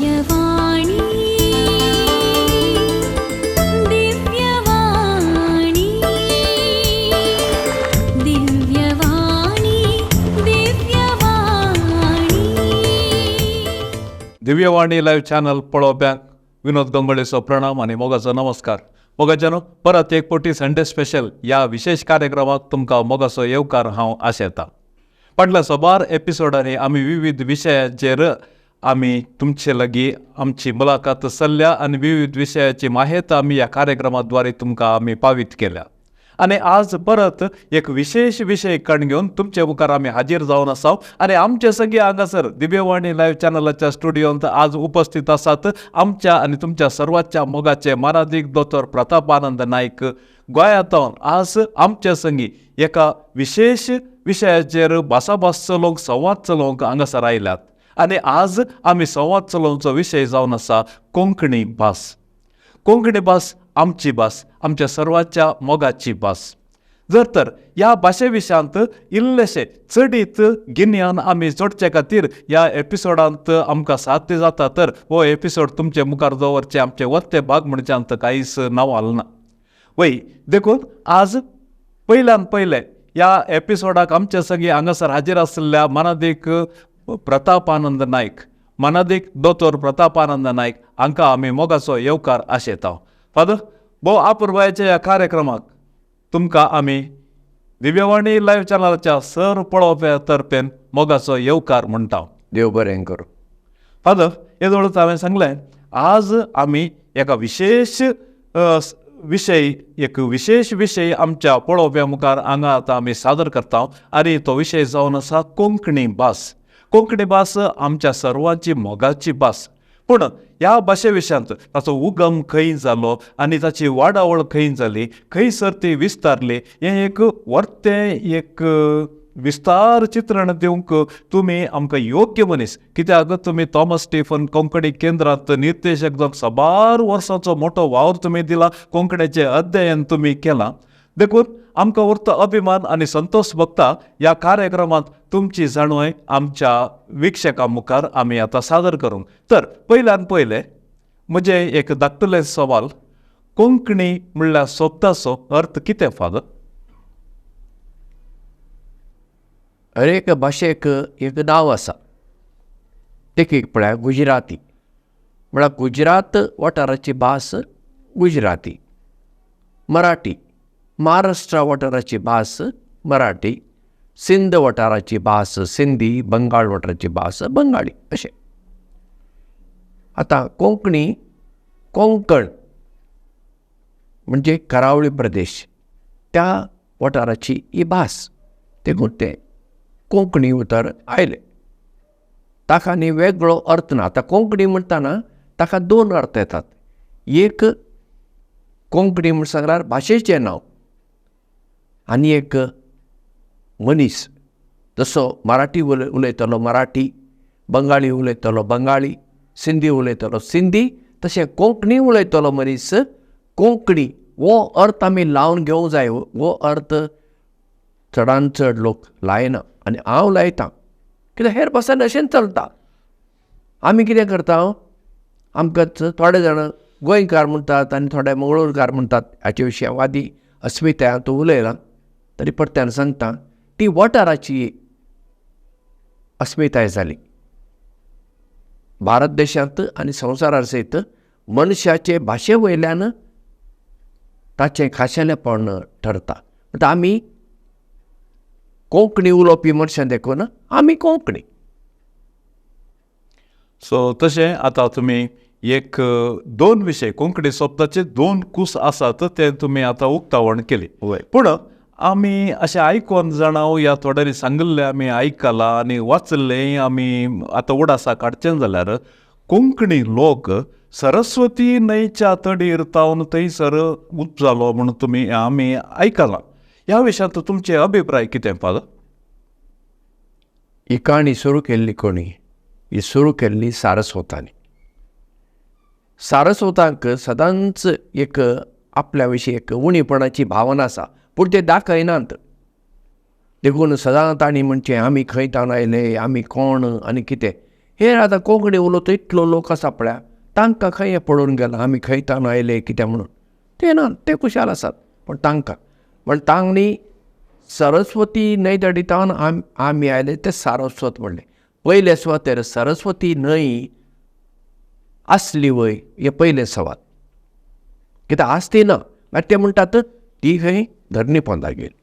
Divyavani, Divyavani, Divyavani, Divyavani. Divyavani live channel पळोवप्यांक विनोद गंगोळेचो प्रणाम आनी मोगाचो नमस्कार. मोगाच्यानो, परत एक पटी संडे स्पेशल ह्या विशेश कार्यक्रमाक तुमकां मोगाचो येवकार हांव आशेतां. फाटल्या साबार एपिसोडांनी आमी विविध विशयांचेर आमी तुमचे लागीं आमची मुलाखत चल्ल्या आनी विविध विशयाची माहिती आमी ह्या कार्यक्रमाद्वारे तुमकां आमी पावीत केल्या. आनी आज परत एक विशेश विशय कण घेवन तुमचे मुखार आमी हाजीर जावन आसा आनी आमचे सगळे हांगासर दिव्यवाणी लायव्ह चॅनलाच्या स्टुडियोंत आज उपस्थित आसात आमच्या आनी तुमच्या सर्वांच्या मोगाचे मानादीक दोतोर प्रतापानंद नायक गोंयांतल्यान आज आमचे संगी एका विशेश विशयाचेर भासाभास चलोवंक, संवाद चलोवंक हांगासर आयल्यात. आनी आज आमी संवाद चलोवचो विशय जावन आसा कोंकणी भास. कोंकणी भास आमची भास, आमच्या सर्वांच्या मोगाची भास. जर तर ह्या भाशे विशयांत इल्लेशें चडीत गिन्यान आमी जोडचे खातीर ह्या एपिसोडांत आमकां साध्य जाता तर हो एपिसोड तुमचे मुखार दवरचे आमचे वत्ते भाग म्हणच्यांत कांयच नांव ना वय. देखून आज पयल्यान पयलें ह्या एपिसोडाक आमचे सगळीं हांगासर हाजीर आशिल्ल्या मानादीक प्रतापानंद नायक, मानादीक दोतोर प्रतापानंद नायक हांकां आमी मोगाचो येवकार आशेता. फादर, भोव आपुरबायेच्या ह्या कार्यक्रमाक तुमकां आमी दिव्यवाणी लायव्ह चॅनलाच्या सर पळोवप्या तर्फेन मोगाचो येवकार म्हणटा. देव बरें करूं. फादर, येदोळच हांवें सांगलें आज आमी एका विशेश विशय, एक विशेश विशय आमच्या पळोवप्या मुखार हांगा आतां आमी सादर करता आनी तो विशय जावन आसा कोंकणी भास. कोंकणी भास आमच्या सर्वांची मोगाची भास. पूण ह्या भाशे विशयांत ताचो उगम खंय जालो आनी ताची वाडावळ खंय जाली, खंयसर ती विस्तारली, हें एक वर्तें एक विस्तार चित्रण दिवंक तुमी आमकां योग्य मनीस. कित्याक तुमी थॉमस स्टीफन कोंकणी केंद्रांत निर्देशक जावन साबार वर्सांचो मोटो वावर तुमी दिला, कोंकणीचें अध्ययन तुमी केलां. देखून आमकां उरता अभिमान आनी संतोश भोगता ह्या कार्यक्रमांत तुमची जाणवय आमच्या विक्षकां मुखार आमी आतां सादर करूंक. तर पयल्यान पयलें म्हजें एक धाकटुलें सवाल, कोंकणी म्हणल्यार शब्दाचो अर्थ कितें फादर? हर एक भाशेक एक नांव आसा. देखीक पळया गुजराती म्हळ्यार गुजरात वाठाराची भास गुजराती, मराठी महाराष्ट्र वाठाराची भास मराठी, सिंध वाठाराची भास सिंधी, बंगाल वाठाराची भास बंगाली अशें. आतां कोंकणी, कोंकण म्हणजे करावळी प्रदेश, त्या वाठाराची ही भास, देखून तें कोंकणी उतर आयलें. ताका आनी वेगळो अर्थ ना. आतां कोंकणी म्हणटना ताका दोन अर्थ येतात. एक कोंकणी म्हण सांगल्यार भाशेचें नांव आनी एक मनीस, जसो मराठी उलयतलो मराठी, बंगाली उलयतलो बंगाली, सिंधी उलयतलो सिंधी, तशें कोंकणी उलयतलो मनीस कोंकणी. हो अर्थ आमी लावन घेवंक जाय. हो अर्थ चडान चड लोक लायना आनी हांव लायतां, कित्याक हेर भासांनी अशेंच चलता. आमी कितें करता, आमकां थोडे जाण गोंयकार म्हणटात आनी थोडे मंगळूरकार म्हणटात. हाचे विशीं हांव आदीं अस्मिताय हांव उलयलां, तरी परत्यान सांगता, ती वाठाराची अस्मिताय जाली. भारत देशांत आनी संवसारार सयत मनशाचे भाशे वयल्यान ताचें खाशेलेपण ठरता. म्हणटा आमी कोंकणी उलोवपी मनशां देखून आमी कोंकणी. सो तशें आतां तुमी एक दोन विशय कोंकणी शब्दाचे दोन कूस आसात ते तुमी आतां उक्तावण केली. पूण आमी अशें आयकोन जाणां ह्या थोड्यांनी सांगिल्लें आमी आयकलां आनी वाचिल्लें आमी आतां उडासा काडचें जाल्यार कोंकणी लोक सरस्वती न्हंयच्या तडीर तावन थंयसर उपजालो म्हूण तुमी आमी आयकलां. ह्या विशयांत तुमचे अभिप्राय कितें फादर? ही काणी सुरू केल्ली कोणी? ही सुरू केल्ली सारस्वतांनी. सारस्वतांक सदांच एक आपल्या विशीं एक उणीपणाची भावना आसा, पूण ते दाखयनात. देखून सदां तांणी म्हणचें आमी खंय तावन आयले, आमी कोण आनी कितें. हे आतां कोंकणी उलोवचो इतलो लोक आसा पळया, तांकां खंय हें पडून गेलां आमी खंय तावन आयले कितें म्हणून, ते ना, ते खुशाल आसात. पूण तांकां म्हण तांणी सरस्वती न्हंय तडी तावन आमी आयले ते सारस्वत म्हणलें. पयले सुवातेर सरस्वती न्हंय आसली वय हें पयलें सवाल, कित्याक आसती ना. मागीर ते म्हणटात ती खंय धरणी पोंदा गेली.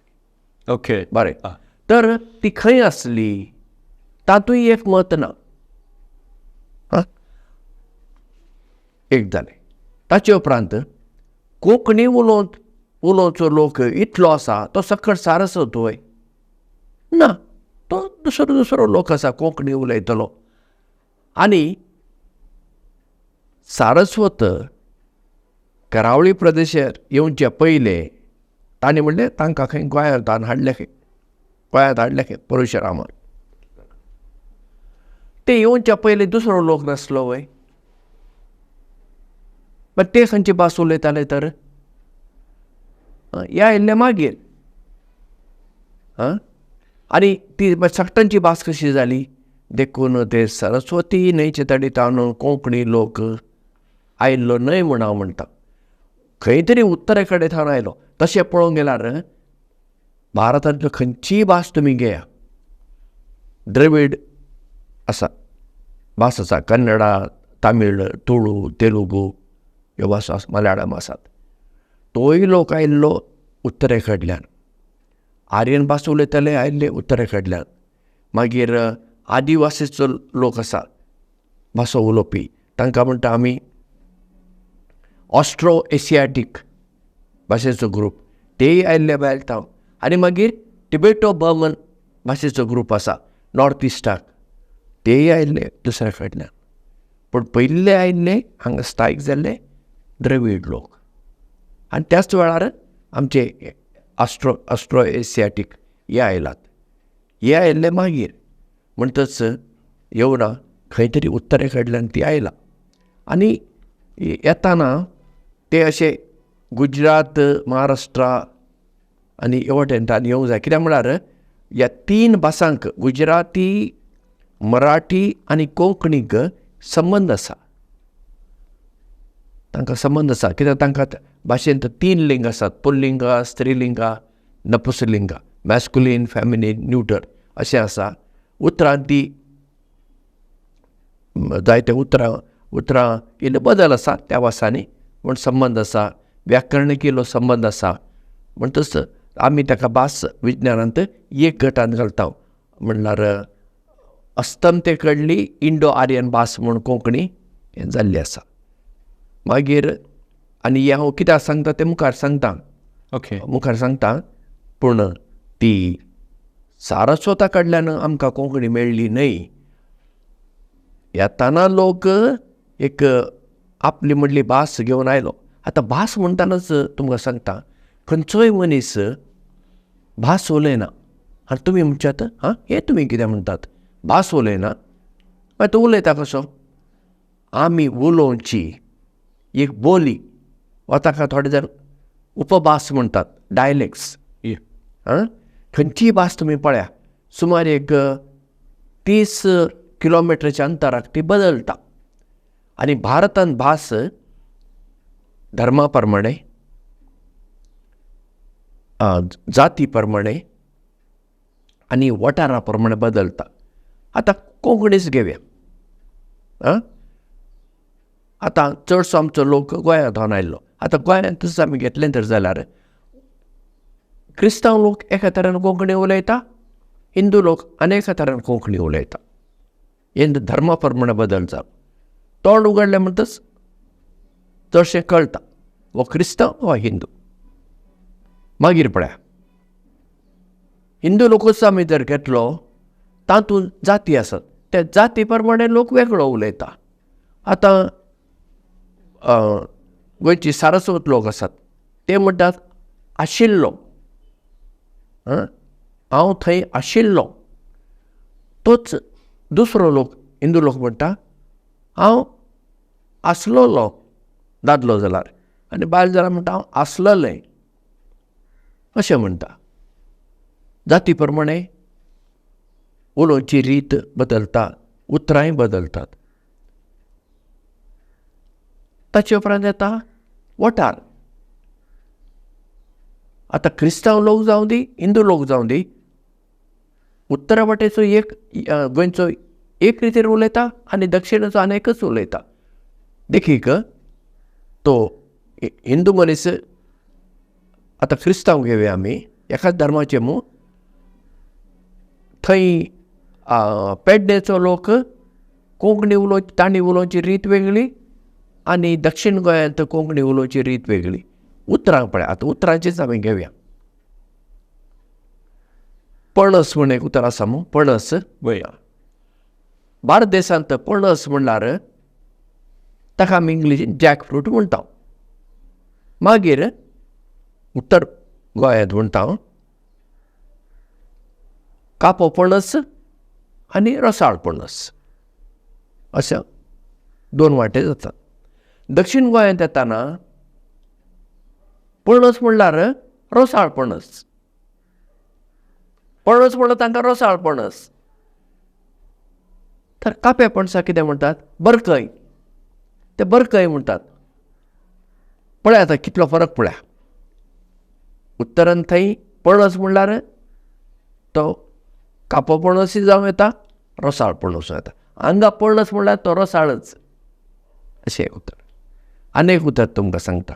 ओके, बरें, तर ती खंय आसली तातूंय एक मत ना. एक जालें. ताचे उपरांत कोंकणी उलोवचो लोक इतलो आसा तो सकट सारस्वत वय ना, तो दुसरो दुसरो लोक आसा कोंकणी उलयतलो. आनी सारस्वत करावळी प्रदेशार येवचे पयले तांणी म्हणलें तांकां खंय गोंयांत हाडले खंय, गोंयांत हाडले खंय परशुरामान. ते येवच्या पयले दुसरो लोक नासलो वय, बट ते खंयची भास उलयताले तर ह्या आयिल्ले मागीर. आनी ती सगटांची भास कशी जाली, देखून ते सरस्वती न्हंयचे तडी तावन कोंकणी लोक आयिल्लो न्हय म्हूण हांव म्हणटा, खंय तरी उत्तरे कडेन थावन आयलो. तशें पळोवंक गेल्यार भारतांतल्यो खंयचीय भास तुमी घेया, द्रवीड आसा भास आसा, कन्नडा, तामीळ, तुळू, तेलुगू ह्यो भासो आसा, मलयाळम आसात. तोय लोक आयिल्लो उत्तरे कडल्यान, आर्यन भास उलयताले आयिल्ले उत्तरे कडल्यान. मागीर आदिवासीचो लोक आसा भासो उलोवपी, तांकां म्हणटा आमी ऑस्ट्रो एशियाटीक भाशेचो ग्रूप, तेय आयिल्ले भायर तावन. आनी मागीर टिबेटो बर्मन भाशेचो ग्रूप आसा नॉर्थ इस्टाक, तेय आयिल्ले दुसऱ्या कडल्यान. पूण पयले आयिल्ले हांगा स्थायीक जाल्ले द्रवीड लोक. आनी त्याच वेळार आमचे ऑस्ट्रो एशियाटीक हे आयलात, हे आयिल्ले मागीर. म्हणटच येवना खंय तरी उत्तरे कडल्यान ती आयला. आनी येताना ते अशे गुजरात, महाराष्ट्रा आनी हे वटेन तांणी येवंक जाय. कित्याक म्हळ्यार ह्या तीन भासांक गुजराती, मराठी आनी कोंकणीक संबंद आसा, तांकां संबंद आसा. कित्याक तांकां भाशेंत तीन लिंग आसात, पुल्लिंग, स्त्रीलिंग, नपुसलिंग, मॅस्कुलीन, फेमिनीन, न्यूटर अशें आसा. उतरां ती जायते उतरां इल्ले बदल आसा त्या भासांनी, पूण संबंद आसा, व्याकरणीक इल्लो संबंद आसा. म्हणटच आमी ताका भास विज्ञानांत एक गटांत घालता, म्हणल्यार अस्तमते कडली इंडो आर्यन भास म्हूण कोंकणी हें जाल्ली आसा. मागीर आनी हें हांव कित्याक सांगता तें मुखार सांगता, ओके, मुखार सांगता. पूण ती सारस्वता कडल्यान आमकां कोंकणी मेळ्ळी न्हय. येताना लोक एक आपली म्हणली भास घेवन आयलो. आतां भास म्हणटनाच तुमकां सांगता, खंयचोय मनीस भास उलयना. आनी तुमी म्हणटात हां हें तुमी कितें म्हणटात भास उलयना, मागीर तो उलयता कसो? आमी उलोवची एक बोली वा ताका थोडे जाण उपभास म्हणटात, डायलेक्ट्स. आं, खंयचीय भास तुमी पळया, सुमार एक 30 किलोमिटरच्या अंतराक ती बदलता. आनी भारतांत भास धर्मा प्रमाणे, जाती प्रमाणे आनी वाठारा प्रमाणे बदलता. आतां कोंकणीच घेवया. आं, आतां चडसो आमचो लोक गोंयांत आयिल्लो. आतां गोंयांतच आमी घेतलें तर जाल्यार क्रिस्तांव लोक एका तरेन कोंकणी उलयता, हिंदू लोक आनी एका तरेन कोंकणी उलयता. हे धर्मा प्रमाणे बदल जालो. तोंड उगडलें म्हणटच चडशें कळटा हो क्रिस्तांव वा हिंदू. मागीर पळया हिंदू लोकूच आमी जर घेतलो तातूंत जाती आसात, त्या जाती प्रमाणे लोक वेगळो उलयता. आतां गोंयची सारस्वत लोक आसात ते म्हणटात आशिल्लो, हांव थंय आशिल्लो. तोच दुसरो लोक हिंदू लोक म्हणटा हांव आसलोलो, दादलो जाल्यार, आनी बायल जाल्यार म्हणटा हांव आसलेलें अशें म्हणटा. जाती प्रमाणे उलोवची रीत बदलता, उतरांय बदलतात. ताचे उपरांत येता वठार. आतां क्रिस्तांव लोक जावं दी, हिंदू लोक जावं दी, उत्तरा वाटेचो एक गोंयचो एक रितीर उलयता आनी दक्षिणेचो आनी एकच उलयता. देखीक तो हिंदू मनीस, आतां क्रिस्तांव घेवया आमी, एकाच धर्माचे मू, थंय पेडणेचो लोक कोंकणी उलोवची, तांणी उलोवची रीत वेगळी आनी दक्षिण गोंयांत कोंकणी उलोवची रीत वेगळी. उतरां पळय, आतां उतरांचीच आमी घेवया. पणस म्हण एक उतर आसा मू, पणस. वय. भारत देशांत पणस म्हणल्यार ताका आमी इंग्लिशीन जॅक फ्रूट म्हणटा. मागीर उत्तर गोंयांत म्हणटा कापो पणस आनी रसाळ पणस, अशें दोन वांटे जातात. दक्षिण गोंयांत येताना पणस म्हणल्यार रोसाळ पणस, पणस म्हणल्यार तांकां रोसाळ पणस. तर काप्या पणसाक कितें म्हणटात? बरकय. ते बरकय म्हणटात. पळय आतां कितलो फरक पळया. उत्तरान थंय पणस म्हणल्यार तो कापो पणसूय जावं येता, रोसाळ पणस येता. हांगा पणस म्हणल्यार तो रोसाळच, अशें उतर. आनी एक उतर तुमकां सांगता.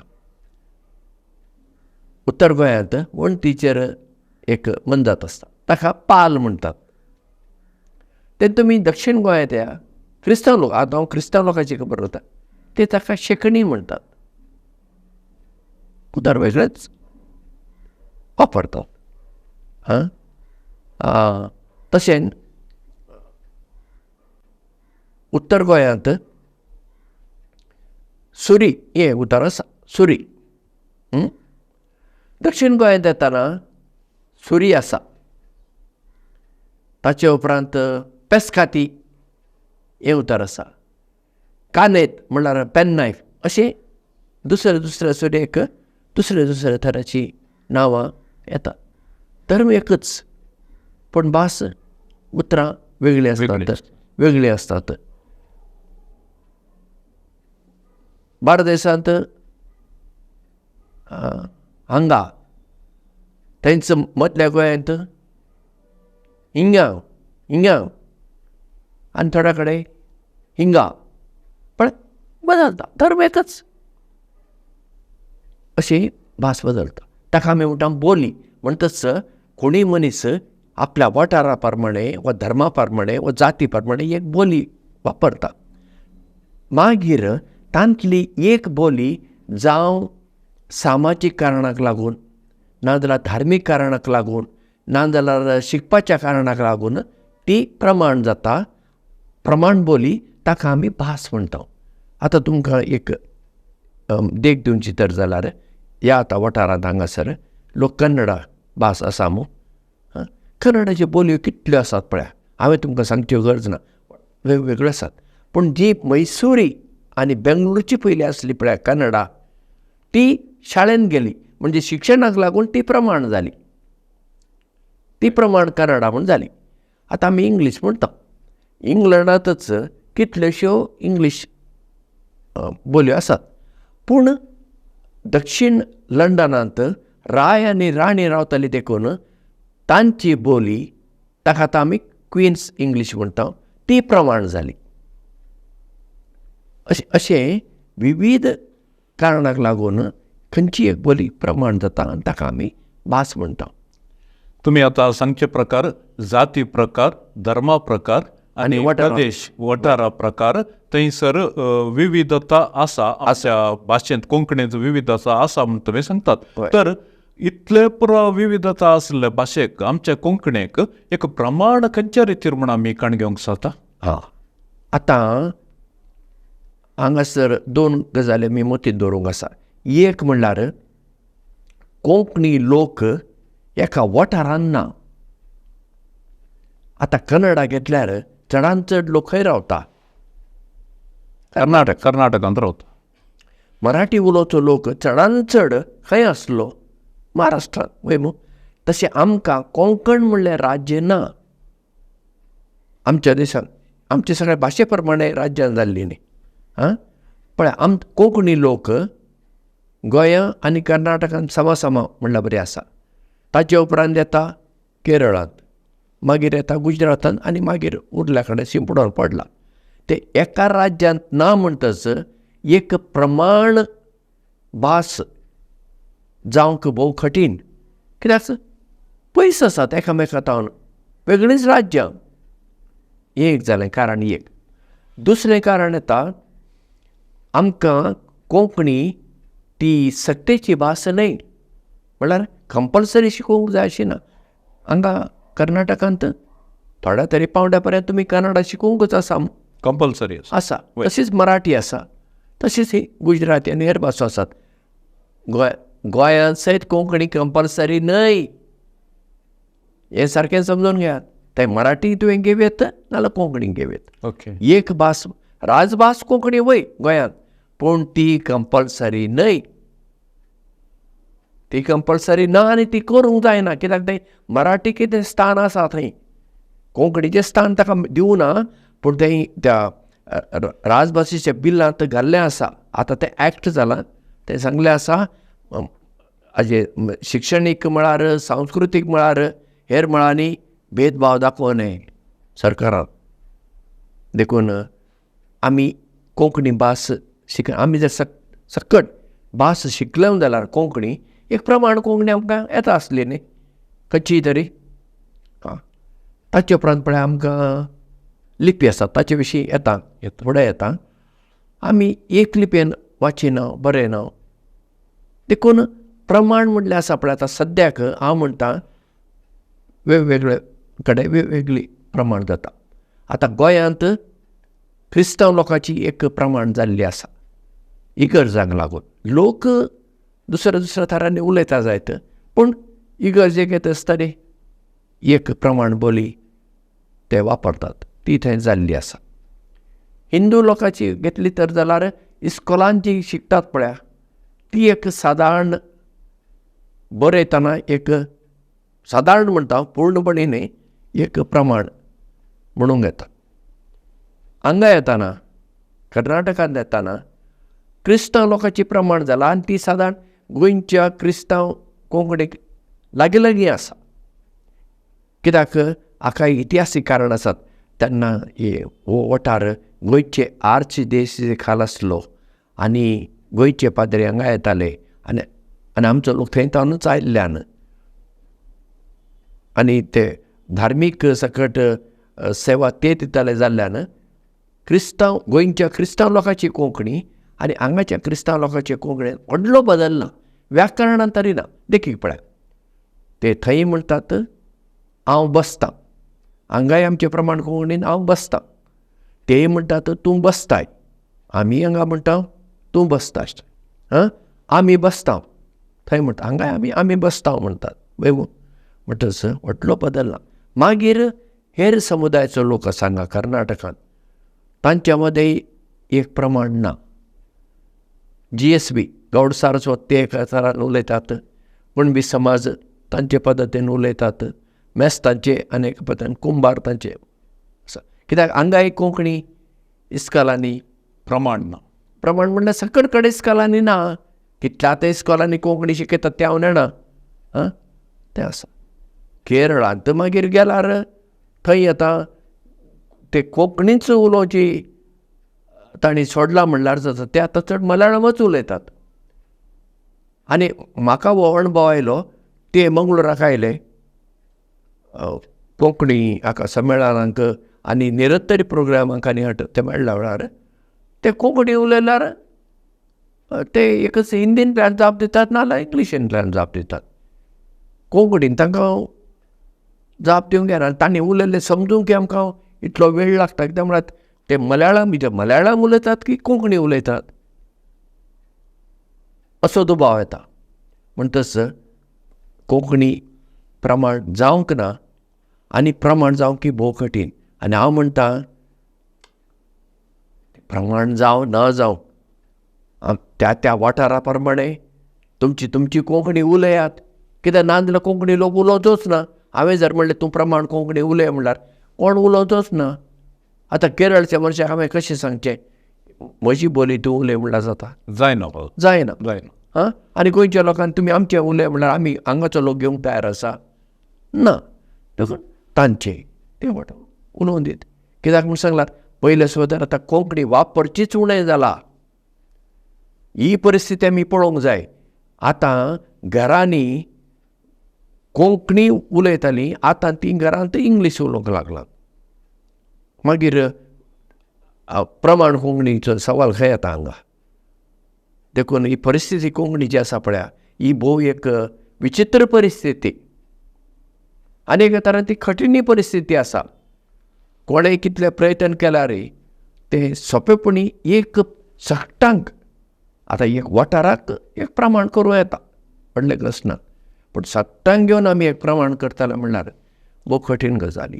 उत्तर गोंयांत वण्टीचेर एक मनजात आसता, ताका पाल म्हणटात. ते तुमी दक्षिण गोंयांत या क्रिस्तांव लोक, आतां हांव क्रिस्तांव लोकांची खबर वता, ते ताका शेकणी म्हणटात. उतर वेगळेच वापरतात. हां, तशें उत्तर गोंयांत सुरी हें उतर आसा, सुरी. दक्षिण गोंयांत येताना सुरी आसा. ताचे उपरांत पेस्काती हें उतर आसा. कानेत म्हणल्यार पेन नायफ, अशें दुसरे दुसरे सुरयेक दुसरे दुसरे तराची नांवां येतात. धर्म एकच, पूण भास उतरां वेगळीं आसतात, वेगळीं आसतात. बार्देसांत हांगा थंयच मदल्या गोंयांत हिंगा हिंगा आनी थोड्या कडेन हिंगा, पण बदलता. धर्म एकच, अशी भास बदलता. ताका आमी म्हणटा बोली. म्हणटच कोणूय मनीस आपल्या वाठारा प्रमाणे वा धर्मा प्रमाणे वा जाती प्रमाणे एक बोली वापरता. मागीर तांतली एक बोली जावं सामाजीक कारणाक लागून, नाजाल्यार धार्मीक कारणाक लागून, नाजाल्यार शिकपाच्या कारणाक लागून ती प्रमाण जाता. प्रमाण बोली ताका आमी भास म्हणटा. आतां तुमकां एक देख दिवची तर जाल्यार, ह्या आतां वाठारांत हांगासर लोक कन्नडा भास आसा मू, कन्नडाच्यो बोलयो कितल्यो आसात पळया, हांवें तुमकां सांगच्यो गरज ना, वेगवेगळ्यो आसात. पूण जी मैसुरी आनी बेंगलोरची पयली आसली पळया कन्नडा, ती शाळेंत गेली, म्हणजे शिक्षणाक लागून ती प्रमाण जाली, ती प्रमाण कन्नडा म्हूण जाली. आतां आमी इंग्लीश म्हणटा. इंग्लंडांतच कितल्योश्यो इंग्लीश बोलयो आसात, पूण दक्षिण लंडनांत राय आनी राणी रावताली देखून तांची बोली, ताका आतां आमी क्विन्स इंग्लीश म्हणटा, ती प्रमाण जाली. अशें अशें विविध कारणाक लागून खंयची एक बोली प्रमाण जाता आनी ताका आमी भास म्हणटा. तुमी आतां सांगचे प्रकार जाती प्रकार, धर्मा प्रकार आनी प्रदेश वाठारा प्रकार, थंयसर विविधता आसा आमच्या भाशेंत, कोंकणींत विविधता आसा म्हूण तुमी सांगतात. तर इतले पुरो विविधता आसले भाशेक, आमच्या कोंकणीक एक प्रमाण खंयच्या रितीर म्हूण आमी काण घेवंक जाता? हां, आतां हांगासर दोन गजाली आमी मतींत दवरूंक आसा. एक म्हणल्यार कोंकणी लोक एका वाठारान ना. आतां कन्नडा घेतल्यार चडान चड लोक खंय रावता? कर्नाटक, कर्नाटकांत रावता. मराठी उलोवचो लोक चडान चड खंय आसलो? महाराष्ट्रांत, वय मू. तशें आमकां कोंकण म्हणलें राज्य ना आमच्या देशांत. आमचे सगळे भाशे प्रमाणे राज्यां जाल्लीं न्ही. आं, पळय आम कोंकणी लोक गोंया आनी कर्नाटकान समा समा म्हणल्यार बरी आसा. ताचे उपरांत येता केरळांत, मागीर येता गुजरातान आनी मागीर उरल्या कडेन शिंपडोन पडला. ते एका राज्यांत ना म्हणटच एक प्रमाण भास जावंक भोव कठीण, कित्याक पयस आसात एकामेका तावन, वेगळींच राज्यां. एक जालें कारण एक. दुसरें कारण येता, आमकां कोंकणी ती सक्तेची भास न्हय, म्हणल्यार कंपल्सरी शिकोवंक जाय अशी ना. हांगा कर्नाटकांत थोड्या तरी पावंड्या पर्यंत तुमी कन्नडा शिकोवंकूच आसा, कंपल्सरी आसा. तशीच मराठी आसा, तशीच ही गुजराती आनी हेर भासो आसात. गोंयांत सयत कोंकणी कंपल्सरी न्हय, हें सारकें समजून घेयात. तें मराठी तुवें घेवयेत नाजाल्यार कोंकणी घेवयेत. ओके, एक भास राजभास कोंकणी वय गोंयांत, पूण ती कंपल्सरी न्हय, ती कंपल्सरी ना आनी ती करूंक जायना. कित्याक तें मराठी कितें स्थान आसा थंय, कोंकणीचें स्थान ताका दिवना, पूण तें त्या राजभाशेच्या बिलांत घाल्लें आसा. आतां तें एक्ट जालां, तें सांगलें आसा हाजे शिक्षणीक मळार, सांस्कृतीक मळार, हेर मळांनी भेदभाव दाखोवं नये सरकारान. देखून आमी कोंकणी भास आमी जर सक्कट भास शिकले जाल्यार कोंकणी एक प्रमाण कोंकणी आमकां येता आसली न्ही खंयची तरी. आं, ताचे उपरांत पळय आमकां लिपी आसा, ताचे विशीं येता फुडें येता. आमी एक लिपयेन वाचिना बरयना, देखून प्रमाण म्हणल्यार आसा पळय आतां सद्याक हांव म्हणटा वेगवेगळे कडेन वेगवेगळी प्रमाण जाता. आतां गोंयांत क्रिस्तांव लोकांची एक प्रमाण जाल्ली आसा इगर्जांक लागून. लोक दुसऱ्या दुसऱ्या थरांनी उलयता जायत, पूण इगर्जेक येता आसतना एक प्रमाण बोली ते वापरतात, ती थंय जाल्ली आसा. हिंदू लोकांची घेतली तर जाल्यार इस्कोलान जी शिकतात पळया ती एक सादारण बरयतना एक सादारण म्हणटा, पूर्णपणी न्हय, एक प्रमाण म्हणूंक येता. हांगा येताना कर्नाटकांत येताना क्रिस्तांव लोकांची प्रमाण जाला आनी ती सादारण गोंयच्या क्रिस्तांव कोंकणीक लागीं लागीं आसा. कित्याक हाका इतिहासीक कारण आसात. तेन्ना हो वठार गोंयचे आर्च देश खाल आसलो आनी गोंयचे पाद्री हांगा येताले आनी आनी आमचो लोक थंय तावनूच आयिल्ल्यान आनी ते धार्मीक सकट सेवा ते दिताले जाल्ल्यान क्रिस्तांव गोंयच्या क्रिस्तांव लोकांची कोंकणी आनी हांगाच्या क्रिस्तांव लोकांची कोंकणी व्हडलो बदल ना, व्याकरणान तरी ना. देखीक पळयात, ते थंय म्हणटात हांव बसतां, हांगाय आमचे प्रमाण कोंकणीन हांव बसतां. ते म्हणटात तूं बसताय, आमी हांगा म्हणटा तूं बसता. आं, आमी बसता थंय म्हणटा, हांगाय आमी आमी बसता म्हणटात. म्हणटच व्हडलो बदल ना. मागीर हेर समुदायाचो लोक आसा हांगा कर्नाटकांत, तांच्या मदें एक प्रमाण ना. GSB Gaud Saraswat ते एका थरान उलयतात, कुणबी समाज तांचे पद्दतीन उलयतात, मेस तांचे आनी एका पद्दतीन, कुंभार तांचे आसा. कित्याक हांगाय कोंकणी इस्कोलांनी प्रमाण ना. प्रमाण म्हणल्यार सकट कडेन इस्कोलांनी ना, कितल्या आतां इस्कोलांनी कोंकणी शिकयतात तें हांव नेणा. आं, तें आसा. केरळांत मागीर गेल्यार थंय आतां ते कोंकणीच उलोवची तांणी सोडलां म्हणल्यार जाता, ते आतां चड मलयाळमच उलयतात. आनी म्हाका हो अणभव आयलो, ते मंगळुराक आयले कोंकणी हाका संमेळनाक आनी निरंतर प्रोग्रामाक आनी ते मेळ्ळ्या वेळार ते कोंकणी उलयल्यार ते एकच हिंदींतल्यान जाप दितात नाजाल्यार इंग्लिशींतल्यान जाप दितात. कोंकणीन तांकां जाप दिवंक येना. तांणी उलयल्लें समजूंक आमकां इतलो वेळ लागता. कित्याक म्हळ्यार ते मलयाळम मलयाळम उलयतात की कोंकणी उलयतात असो दुबाव येता. म्हणटच कोंकणी प्रमाण जावंक ना आनी प्रमाण जावंक भोव कठीण. आनी हांव म्हणटा प्रमाण जावं ना जावं त्या त्या वाठारा प्रमाणे तुमची तुमची कोंकणी उलयात. कित्याक ना जाल्यार कोंकणी लोक उलोवचोच ना. हांवें जर म्हणलें तूं प्रमाण कोंकणी उलय म्हणल्यार कोण उलोवचोच ना. आतां केरळच्या मनशाक हांवें कशें सांगचें म्हजी बोली तूं उलय म्हणल्यार जाता? जायना जायना जायना. आं, आनी गोंयच्या लोकांक तुमी आमचें उलय म्हणल्यार आमी हांगाचो लोक घेवंक तयार आसा ना. देखून तांचे ते वाट उलोवन दीत. कित्याक म्हूण सांगलां, पयले सुद्दां आतां कोंकणी वापरचीच उणें जाला. ही परिस्थिती आमी पळोवंक जाय. आतां घरांनी कोंकणी उलयतालीं, आतां तीं घरांत इंग्लीश उलोवंक लागलां. मागीर प्रमाण कोंकणीचो सवाल खंय येता हांगा? देखून ही परिस्थिती कोंकणीची आसा पळया, ही भोव एक विचित्र परिस्थिती आनी एके तरेन ती कठीण परिस्थिती आसा. कोणें कितले प्रयत्न केल्यार तें सोंपेपणी एक सगटांक आतां एक वाठाराक एक प्रमाण करूं येता, व्हडलें गज ना, पूण सगटांक घेवन आमी एक प्रमाण करताले म्हणल्यार भोव कठीण गजाली.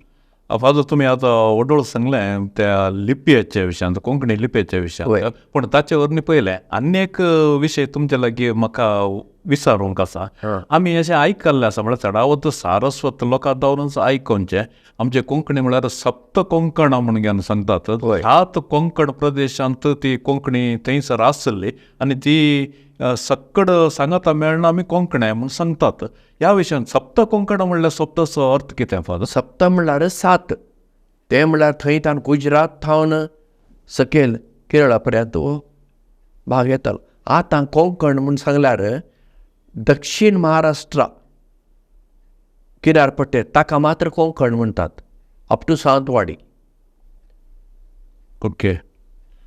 फादर, तुमी आतां व्हडोळ सांगलें त्या लिपयेच्या विशयांत, कोंकणी लिपयेच्या विशयांत, पूण ताचे वरवीं पयलें आनी एक विशय तुमचे लागीं म्हाका विचारूंक आसा. आमी अशें आयकल्लें आसा, म्हळ्यार चडावत सारस्वत लोकां दावरूच आयकोवचें, आमचे कोंकणी म्हळ्यार सप्त कोंकणां म्हण घेवन सांगतात. सात कोंकण प्रदेशांत ती कोंकणी थंयसर आसली आनी ती सक्कड सांगाता मेळना आमी कोंकणे म्हूण सांगतात. ह्या विशयान सप्त कोंकण म्हणल्यार सप्तचो अर्थ कितें फादर? सप्त म्हणल्यार सात, तें म्हणल्यार थंय तान गुजरात थावन सकयल केरळा पर्यंत हो भाग येतालो. आतां कोंकण म्हूण सांगल्यार दक्षीण महाराष्ट्रा किनारपट्टेर ताका मात्र कोंकण म्हणटात, अप टू सावंतवाडी. ओके,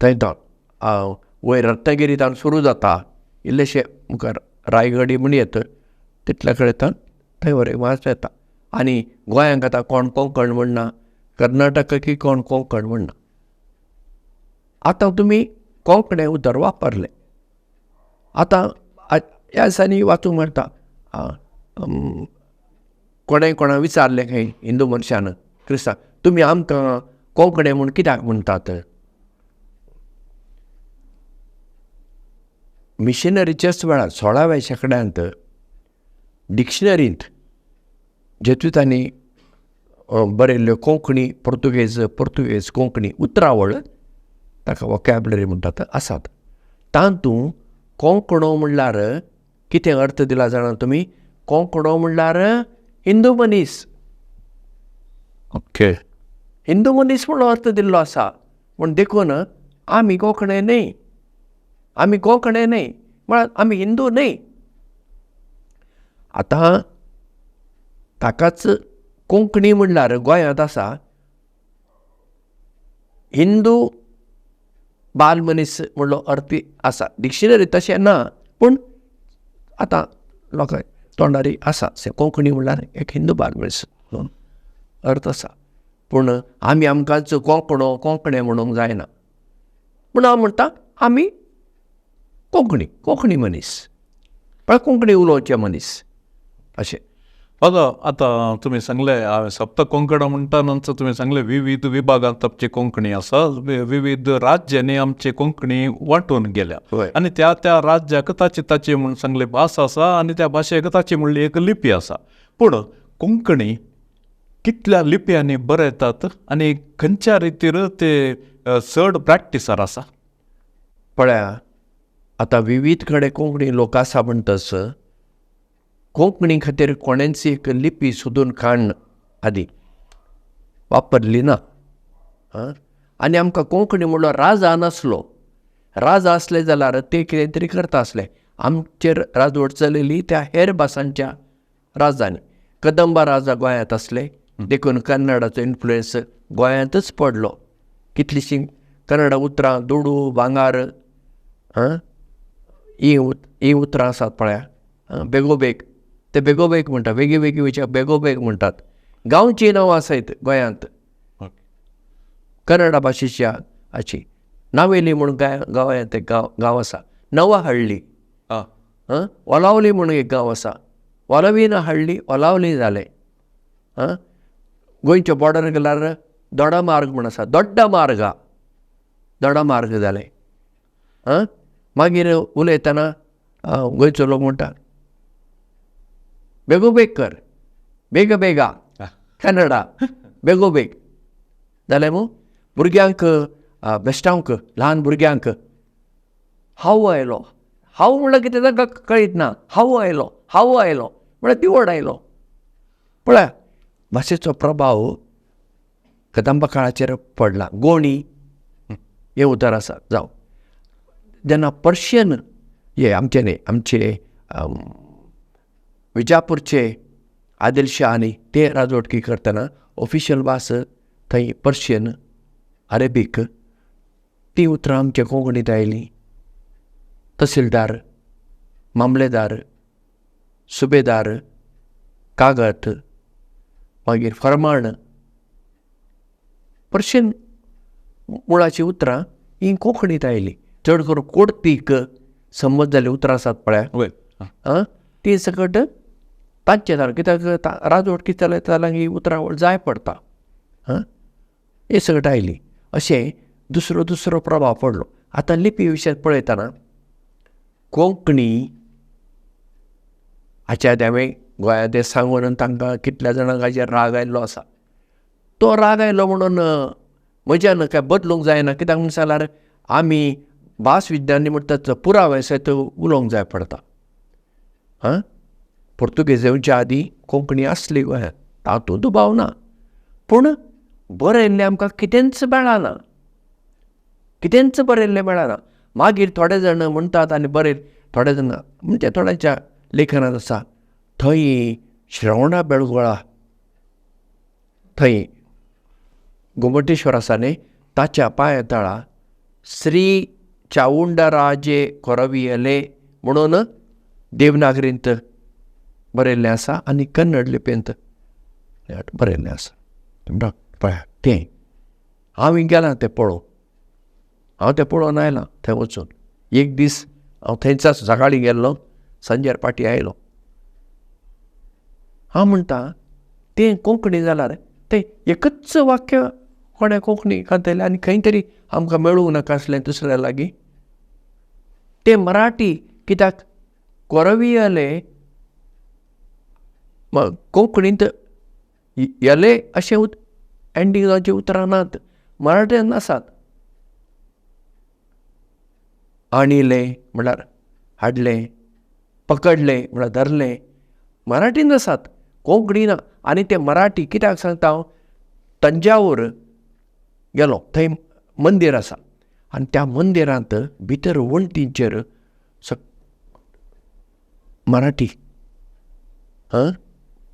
थंय तावन वयर रत्नागिरी तावन सुरू जाता, इल्लेशे मुखार रायगडी म्हण येत तितल्या कडेन तावन थंय वयर महाराष्ट्र येता. आनी गोंयांक आतां कोण कोंकण म्हणना, कर्नाटकाकय कोण कोंकण म्हणना. आतां तुमी कोंकणे उतर वापरलें. आतां ह्या दिसांनी वाचूंक मेळटा, कोणें कोणा विचारलें खंय हिंदू मनशान क्रिस्तांव, तुमी आमकां कोंकणे म्हूण कित्याक म्हणटात? मिशनरीच्याच वेळार 16व्या शेंकड्यांत डिक्शनरींत जेतुतांनी बरयल्ल्यो कोंकणी पुर्तुगेज, पुर्तुगेज कोंकणी उतरावळ, ताका वोकॅबलरी म्हणटात, आसात. तातूंत कोंकणो म्हणल्यार कितें अर्थ दिला जाणा तुमी? कोंकणो म्हणल्यार हिंदू मनीस. ओके, हिंदू मनीस म्हणून अर्थ दिल्लो आसा. पूण देखून आमी कोंकणे न्हय, आमी कोंकणे न्हय म्हळ्यार आमी हिंदू न्हय. आतां ताकाच कोंकणी म्हणल्यार गोंयांत आसा हिंदू बाल मनीस म्हणलो अर्थ आसा. डिक्शनरी तशें ना, पूण आतां लोकांक तोंडारी आसा कोंकणी म्हणल्यार एक हिंदू बाल मनीस म्हणून अर्थ आसा. पूण आमी आमकांच कोंकणो कोंकणे म्हणूंक जायना, पूण हांव म्हणटा आमी कोंकणी, कोंकणी मनीस, म्हळ्यार कोंकणी उलोवचे मनीस अशें. फादर, आतां तुमी सांगलें हांवें सप्त कोंकण म्हणटा नंतर तुमी सांगलें विविध विभागांत आमची कोंकणी आसा, विविध राज्यांनी आमची कोंकणी वांटून गेल्या आनी त्या त्या राज्याक ताची ताची म्हूण सांगली भास आसा आनी त्या भाशेक ताची म्हणली एक लिपी आसा. पूण कोंकणी कितल्या लिपयांनी बरयतात आनी खंयच्या रितीर ते चड प्रॅक्टिसार आसा? पळया, आतां विविध कडेन कोंकणी लोक आसा म्हणटच कोंकणी खातीर कोणेंच एक लिपी सोदून काडून आदी वापरली ना. आनी आमकां कोंकणी म्हणलो राजा नासलो, राजा आसले जाल्यार ते कितें तरी करता आसले. आमचेर राजवट चलयली त्या हेर भासांच्या राजांनी. कदंबा राजा गोंयांत आसले, देखून कन्नडाचो इन्फ्लुयन्स गोंयांतच पडलो. कितलींशीं कन्नडा उतरां, दुडू, भांगार, हीं उतरां आसात पळया. बेगोबेग, ते बेगोबेग म्हणटात, वेगळी वेगळी विचार बेगोबेग म्हणटात. गांवचीं नांवां आसात गोंयांत कन्नडा भाशेच्या हाची. नावेली म्हूण गांवांत एक गांव आसा, नवाहळ्ळी, ओलावली म्हूण एक गांव आसा, ओलावी ना हळ्ळी, ओलावली जालें. गोंयच्या बॉर्डर गेल्यार दोडामार्ग म्हूण आसा, दोड्डा मार्गा, दोडामार्ग जालें. मागीर उलयतना गोंयचो लोक म्हणटा बेगोबेग कर, बेग बेगा, कन्नडा बेगोबेग जालें मू. भुरग्यांक बेश्टावंक, ल्हान भुरग्यांक हाव आयलो, हाव म्हणल्यार कितें तांकां कळीत ना. हाव आयलो, हाव आयलो म्हळ्यार दिवड आयलो. पळया भाशेचो प्रभाव कदंबा काळाचेर पडला. गोणी हें उतर आसा. जावं जेन्ना पर्शियन हे आमचे न्ही, आमचे विजापूरचे आदिल शाह आनी ते राजवटकी करतना ऑफिशियल भास थंय पर्शियन, अरेबीक, तीं उतरां आमच्या कोंकणींत आयलीं. तहसीलदार, मामलेदार, सुबेदार, कागद, मागीर फरमाण, पर्शियन मुळाचीं उतरां हीं कोंकणींत आयलीं. चड करून कोर्तीक संबंद जाल्लीं उतरां आसात पळया, आं, तीं सकट तांचे जाण कित्याक राजवट कितें चलयता जाल्यार ही उतरां जाय पडटा. आं, हें सगळें आयली. अशें दुसरो दुसरो प्रभाव पडलो. आतां लिपी विशयात पळयतना कोंकणी हाच्या आदी हांवें गोंयांत तें सांगून तांकां कितल्या जाणांक हाजेर राग आयिल्लो आसा. तो राग आयलो म्हणून म्हज्यान काय बदलूंक जायना. कित्याक म्हणून जाल्यार आमी भास विज्ञानी म्हणटात पुरावे सयत उलोवंक जाय पडटा. आं, पुर्तुगेज येवच्या आदीं कोंकणी आसली गोंयांत, तातूंत दुबाव ना. पूण बरयल्लें आमकां कितेंच मेळना, कितेंच बरयल्लें मेळना. मागीर थोडे जाण म्हणटात आनी बरय थोडे जाण म्हणजे थोड्यांच्या लेखनांत आसा, थंय श्रवणा बेळगोळा थंय गोमटेश्वर आसा न्ही, ताच्या पांया तळा श्री चावुंडराजे कोरवियले म्हणून देवनागरींत बरयल्लें आसा आनी कन्नड लिपयेंत बरयल्लें आसा. पळया तें हांव गेलां तें पळोवंक, हांव तें पळोवन आयलां थंय वचून. एक दीस हांव थंयच सकाळीं गेल्लो, सांजेर पाटी आयलो. हांव म्हणटा तें कोंकणी जाल्यार तें एकच वाक्य कोणें कोंकणी घातलें आनी खंय तरी आमकां मेळूंक नाका आसलें दुसऱ्या लागीं. तें मराठी कित्याक कोरवियले कोंकणींत यले अशें एंडींग जावचीं उतरां नात, मराठीन आसात. आणिलें म्हळ्यार हाडलें, पकडलें म्हळ्यार धरलें, मराठीन आसात, कोंकणी ना. आनी तें मराठी कित्याक सांगता हांव, तंजावूर गेलो थंय मंदीर आसा आनी त्या मंदिरांत भितर वण्टींचेर मराठी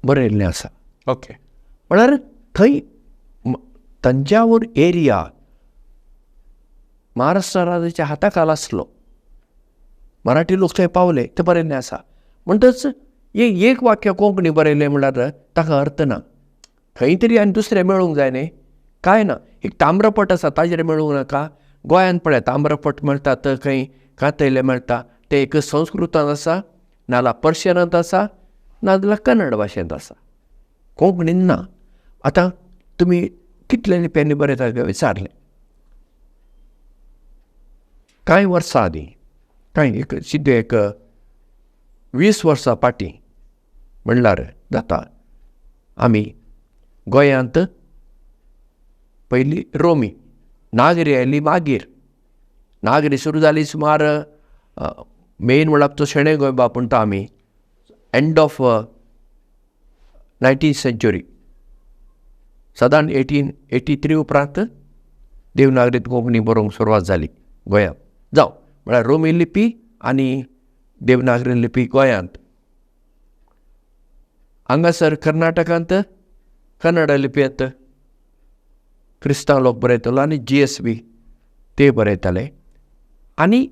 बरयल्लें आसा. ओके, म्हळ्यार थंय तंजावूर एरिया महाराष्ट्र राज्याच्या हाता खाला आसलो, मराठी लोक थंय पावले तें बरयल्लें आसा. म्हणटच एक वाक्य कोंकणी बरयलें म्हणल्यार ताका अर्थ ना. खंय तरी आनी दुसरें मेळूंक जाय न्ही, कांय ना. एक ताम्रपट आसा ताजेर मेळूंक नाका. गोंयांत पळय ताम्रपट मेळटात, खंय कातयले मेळटा, ते एक संस्कृतांत आसा, नाजाल्यार पर्शियनांत आसा, नाजाल्यार कन्नड भाशेंत आसा, कोंकणीन ना. आतां तुमी कितले लिपयांनी बरयतात काय विचारलें. कांय वर्सां आदीं, कांय एक सिद्ध एक 20 वर्सां फाटीं म्हणल्यार जाता, आमी गोंयांत पयली रोमी नागरी आयली, मागीर नागरी सुरू जाली सुमार मेन म्हणल्यार तो शेणै गोंयबाब म्हणटा आमी, एंड ऑफ 19th century, सादारण 1883 उपरांत देवनागरींत कोंकणी बरोवंक सुरवात जाली गोंयांत. जावं म्हळ्यार रोमी लिपी आनी देवनागरी लिपी गोंयांत. हांगासर कर्नाटकांत कन्नड लिपयेंत क्रिस्तांव लोक बरयतालो आनी GSB ते बरयताले. आनी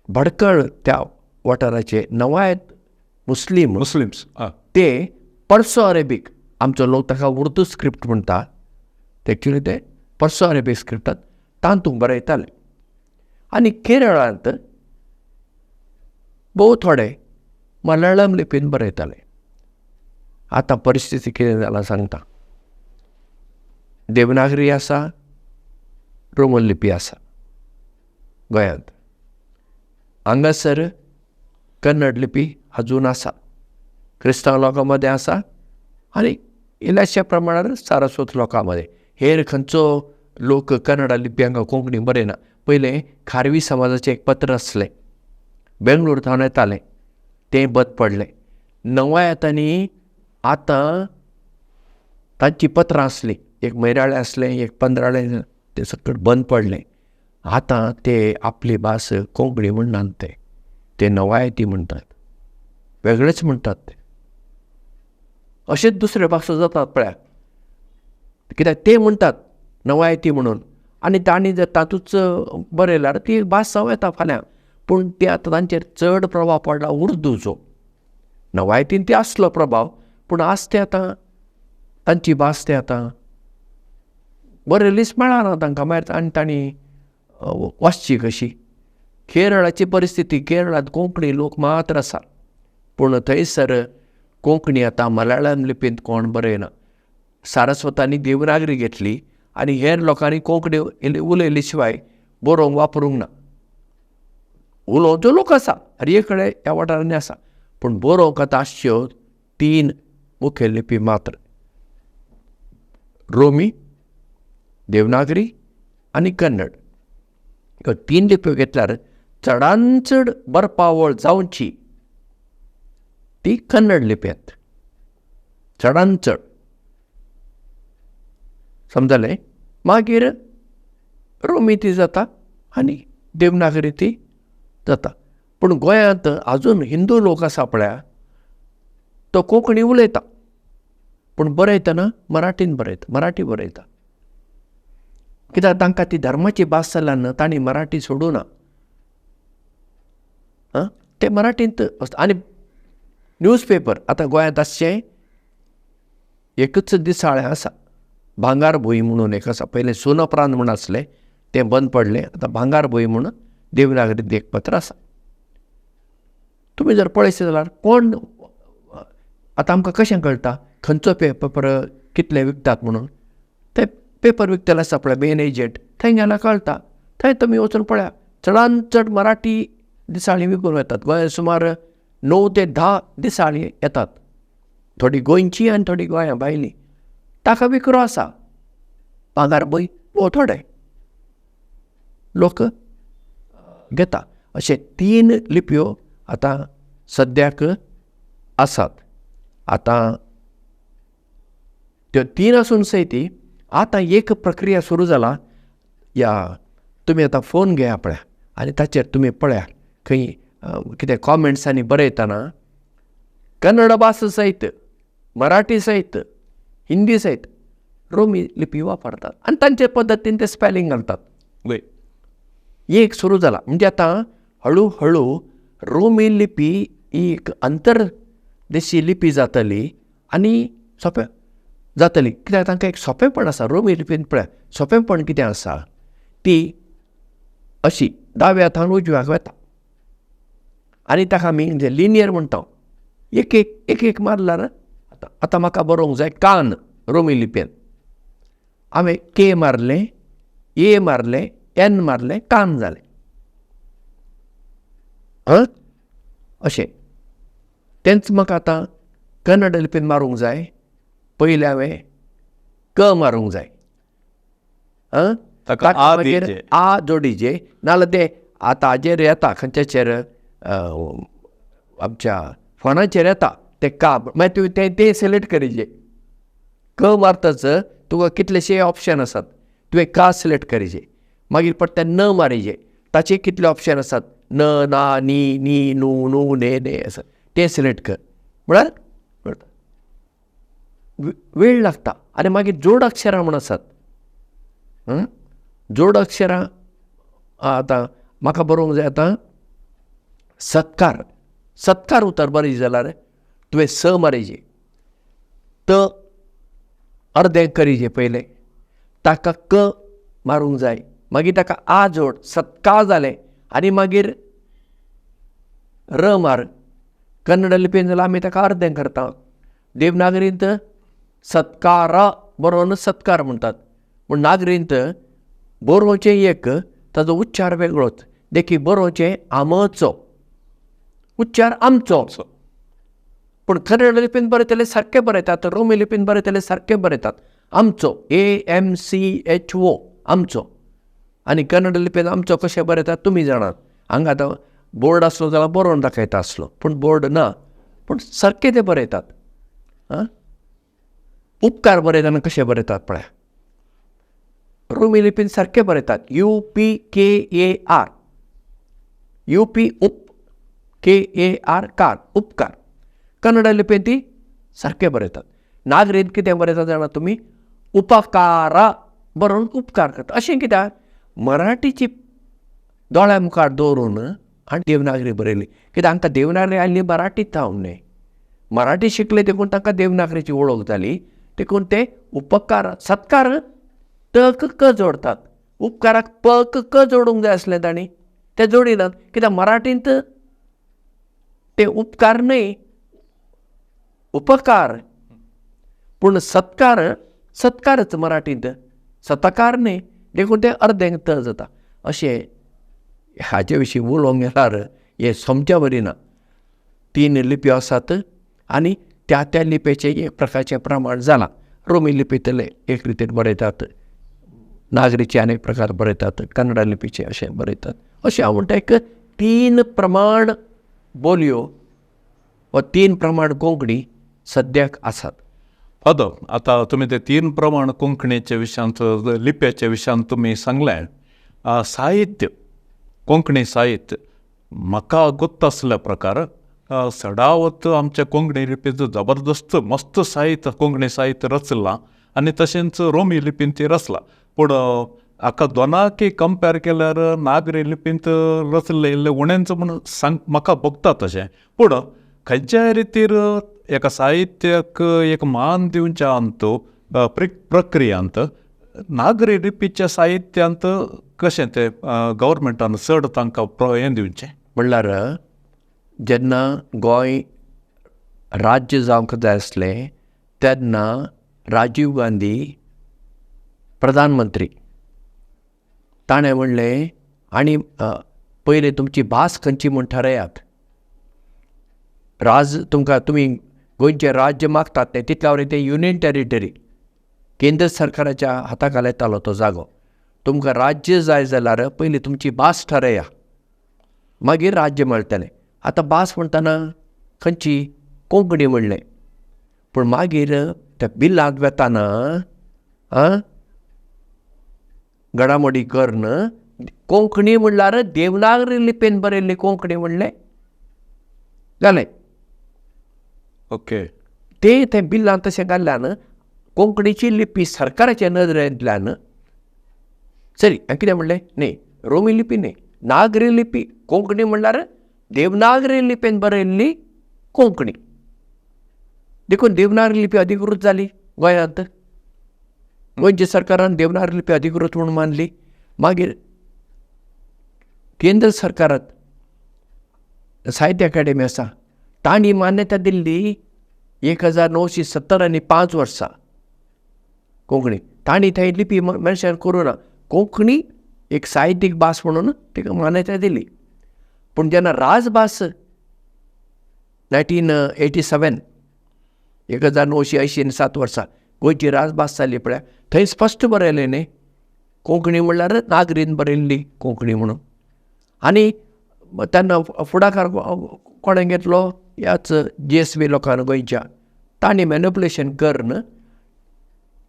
भडकळ त्या वाठाराचे नवायत मुस्लीम मुस्लिम्स ते पर्सो अरेबीक, आमचो लोक ताका उर्दू स्क्रिप्ट म्हणटा, ते एक्चुली ते पर्सो अरेबीक स्क्रिप्टात तातूंत बरयताले. आनी केरळांत भोव थोडे मलयाळम लिपीन बरयताले. आतां परिस्थिती कितें जाला सांगता. देवनागरी आसा, रोमन लिपी आसा गोंयांत. हांगासर कन्नड लिपी अजून आसा, क्रिस्तांव लोकां मदें आसा आनी इल्ल्याश्या प्रमाणार सारस्वत लोकां मदें. हेर खंयचो लोक कन्नडा लिपी हांगा कोंकणी बरयना. पयलें खारवी समाजाचें एक पत्र आसलें, बेंगलोर थावन येतालें, तें बंद पडलें. नवायतांनी आतां तांचीं पत्रां आसलीं, एक म्हयन्याळें आसलें, एक 15 तें सगळें बंद पडलें. आतां ते आपली भास कोंकणी म्हणनात, ते नवायती म्हणटात, वेगळेच म्हणटात ते. अशेंच दुसरे भासो जातात पळया, कित्याक ते म्हणटात नवायती म्हणून, आनी तांणी जर तातूंच बरयल्यार ती भास जावं येता फाल्यां. पूण ते आतां तांचेर चड प्रभाव पडला उर्दूचो. नवायतीन ते आसलो प्रभाव, पूण आज ते आतां तांची भास ते आतां बरयल्लीच मेळना तांकां. मागीर आनी तांणी वाचची कशी? केरळाची परिस्थिती, केरळांत कोंकणी लोक मात्र आसा, पूण थंयसर कोंकणी आतां मलयाळम लिपींत कोण बरयना. सारस्वतांनी देवनागरी घेतली आनी हेर लोकांनी कोंकणी उलयली शिवाय बरोवंक वापरूंक ना. उलोवचो लोक आसा, हर कडेन ह्या वाठारांनी आसा, पूण बरोवंक आतां आसच्यो 3 मुखेल लिपी मात्र, रोमी, देवनागरी आनी कन्नड. ह्यो 3 लिपयो घेतल्यार चडान चड बरपावळ जावची ती कन्नड लिपयेंत, चडान चड. समजलें? मागीर रोमी ती जाता आनी देवनागरी ती जाता. पूण गोंयांत आजून हिंदू लोक आसा पळया, तो कोंकणी उलयता, पूण बरयतना मराठीन बरयता, मराठी बरयता. कित्याक तांकां ती धर्माची भास जाल्यान तांणी मराठी सोडूं ना, ते मराठींत. आनी न्यूज पेपर आतां गोंयांत आसचें एकूच दिसाळें आसा, भांगारभूंय म्हणून एक आसा. पयलें सुनप्रांत म्हूण आसलें, तें बंद पडलें. आतां भांगारभूंय म्हूण देवनागरींत एक पत्र आसा. तुमी जर पळयशे जाल्यार कोण आतां आमकां कशें कळटा खंयचो पेपर कितले विकतात म्हणून? ते पेपर विकतले आसा पळय मेन एजंट, थंय गेल्यार कळटा. थंय तुमी वचून पळया, चडान चड मराठी दिसाळीं विकून वतात. गोंयांत सुमार 9 ते 10 दिसाळीं येतात, थोडी गोंयची आनी थोडी गोंया भायली. ताका विकरो आसा, भांगारभूंय भोव थोडे लोक घेता. अशे 3 लिपयो आतां सद्याक आसात. आतां त्यो 3 आसून सयत आतां एक प्रक्रिया सुरू जाला. या तुमी आतां फोन घेया पळया आनी ताचेर तुमी पळया खंय कितें कॉमेंट्सांनी बरयतना कन्नड भास सयत, मराठी सयत, हिंदी सयत रोमी लिपी वापरतात आनी तांचे पद्दतीन ते स्पेलिंग घालतात. एक सुरू जाला. म्हणजे आतां हळू हळू रोमी लिपी ही एक अंतरदेशी लिपी जातली आनी सोंपें जातली. कित्याक तांकां एक सोंपेंपण आसा रोमी लिपीन. पळया सोंपेंपण कितें आसा, ती अशी दाव्या थावन उजव्याक वता आनी ताका आमी लिनियर म्हणटा. एक एक एक एक मारल्यार आतां आतां म्हाका बरोवंक जाय कान रोमी लिपयेन, हांवें के मारलें, ए मारलें, एन मारलें, कान जालें. आं अशें तेंच म्हाका आतां कन्नड लिपयेन मारूंक जाय. पयलें हांवें क मारूंक जाय, आं ताका मागीर आ जोडीजे, नाजाल्यार तें आतां हाजेर येता खंयच्याचेर आमच्या फोनाचेर येता तें का, मागीर तुवें तें तें सिलेक्ट करीजे. क मारताच तुका कितलेशे ऑप्शन आसात, तुवें का सिलेक्ट करीजे. मागीर परतें न मारीजे, ताचे कितले ऑप्शन आसात, न, ना, नी, नी, नु, नु, ने, ने आसा, तें सिलेक्ट कर. म्हळ्यार वेळ लागता. आनी मागीर जोड अक्षरां म्हूण आसात. जोड अक्षरां आतां म्हाका बरोवंक जाय आतां सत्कार. सत्कार उतर बरयलें जाल्यार तुवें स मारीजे, त अर्दें करीजे पयलें, ताका क मारूंक जाय, मागीर ताका आ जोड, सत्कार जालें, आनी मागीर र मार. कन्नड लिपयेन जाल्यार आमी ताका अर्दें करता. देवनागरींत सत्कार बरोवन सत्कार म्हणटात, पूण नागरींत बरोवचें एक, ताजो उच्चार वेगळोच. देखीक बरोवचें आमचो, उच्चार आमचो, पूण कन्नड लिपीन बरयतले सारके बरयतात, रोमी लिपीन बरयतले सारके बरयतात. आमचो AMCHO आमचो. आनी कन्नड लिपयेन आमचो कशें बरयतात तुमी जाणात. हांगा आतां बोर्ड आसलो जाल्यार बरोवन दाखयता आसलो, पूण बोर्ड ना, पूण सारकें ते बरयतात. आं, उपकार बरयतना कशें बरयतात पळया, रोमी लिपीन सारकें बरयतात UPKAR, UP उप, KAR car, उपकार. कन्नड लिपयेन ती सारकें बरयतात. नागरीन कितें बरयतात जाणा तुमी, उपकारा बरोवन उपकार करता. अशें कित्याक, मराठीची दोळ्या मुखार दवरून आनी देवनागरी बरयली. कित्याक हांकां देवनागरी आयली मराठीत थावन न्हय, मराठी शिकले देखून तांकां देवनागरीची वळख जाली, देखून ते उपकार सत्कार तक क जोडतात, उपकाराक प क जोडूंक जाय आसलें तांणी, ते जोडिनात. कित्याक मराठींत ते उपकार न्हय उपकार, पूण सत्कार सत्कारच मराठींत, सतकार न्हय, देखून ते अर्दें त जाता. अशें हाजे विशीं उलोवंक गेल्यार हें समजा बरी ना. 3 लिपयो आसात आनी त्या त्या लिपयेचें एक प्रकारचें प्रमाण जालां. रोमी लिपयेंतले एक रितीन बरयतात, नागरीचे आनी एक प्रकार बरयतात, कन्नड लिपीचे अशें बरयतात. अशें हांव म्हणटा एक 3 प्रमाण बोलयो वा 3 प्रमाण कोंकणी सद्याक आसात. फादर, आतां तुमी ते 3 प्रमाण कोंकणीच्या विशयांत, लिपयेच्या विशयांत तुमी सांगलें. साहित्य, कोंकणी साहित्य म्हाका गोत्त आसल्या प्रकार सडावत आमच्या कोंकणी लिपीचो जबरदस्त मस्त साहित्य, कोंकणी साहित्य रचलां आनी तशेंच रोमी लिपीन ती रचलां. पूण हाका दोनाकी कंपेर केल्यार नागरी लिपींत रचलें इल्लें उणेंच म्हूण सांग म्हाका भोगता तशें. पूण खंयच्याय रितीर एका साहित्याक एक मान दिवच्या अंत प्रक्रियांत नागरी लिपीच्या साहित्यांत कशें तें गव्हर्मेंटान चड तांकां हें दिवचें. म्हणल्यार जेन्ना गोंय राज्य जावंक जाय आसलें तेन्ना राजीव गांधी प्रधानमंत्री, ताणें म्हणलें आनी पयलीं तुमची भास खंयची म्हूण थारायात. राज तुमकां तुमी गोंयचें राज्य मागतात तें तितल्या वरी तें युनियन टेरिटरी केंद्र सरकाराच्या हाता खाला येतालो तो जागो. तुमकां राज्य जाय जाल्यार पयलीं तुमची भास थाराया, मागीर राज्य मेळटलें. आतां भास म्हणटना खंयची, कोंकणी म्हणलें. पूण मागीर त्या बिलांत वेताना आं घडामोडी करून कोंकणी म्हणल्यार देवनागरी लिपयेन बरयल्ली कोंकणी म्हणलें जालें. ओके, ते तें बिलांत तशें घाल्ल्यान कोंकणीची लिपी सरकाराच्या नदरेंतल्यान सरी कितें म्हणलें न्ही, रोमी लिपी न्ही, नागरी लिपी. कोंकणी म्हणल्यार देवनागरी लिपयेन बरयल्ली कोंकणी, देखून देवनागरी लिपी अधिकृत जाली गोंयांत. गोंयच्या सरकारान देवनागरी लिपी अधिकृत म्हूण मानली. मागीर केंद्र सरकारात साहित्य अकादेमी आसा, तांणी मान्यता दिल्ली 1970 आनी 5 वर्सां कोंकणी. तांणी थंय लिपी मेन्शन करूं ना, कोंकणी एक साहित्यीक भास म्हणून तिका मान्यता दिली. पूण जेन्ना राजभास 1987 1987 वर्सां गोंयची राजभास जाली पळय, थंय स्पश्ट बरयलें न्ही कोंकणी म्हणल्यार नागरीन बरयल्ली कोंकणी म्हणून. आनी तेन्ना फुडाकार कोणें घेतलो, ह्याच GSB लोकांक गोंयच्या, तांणी मॅनिपुलेशन करून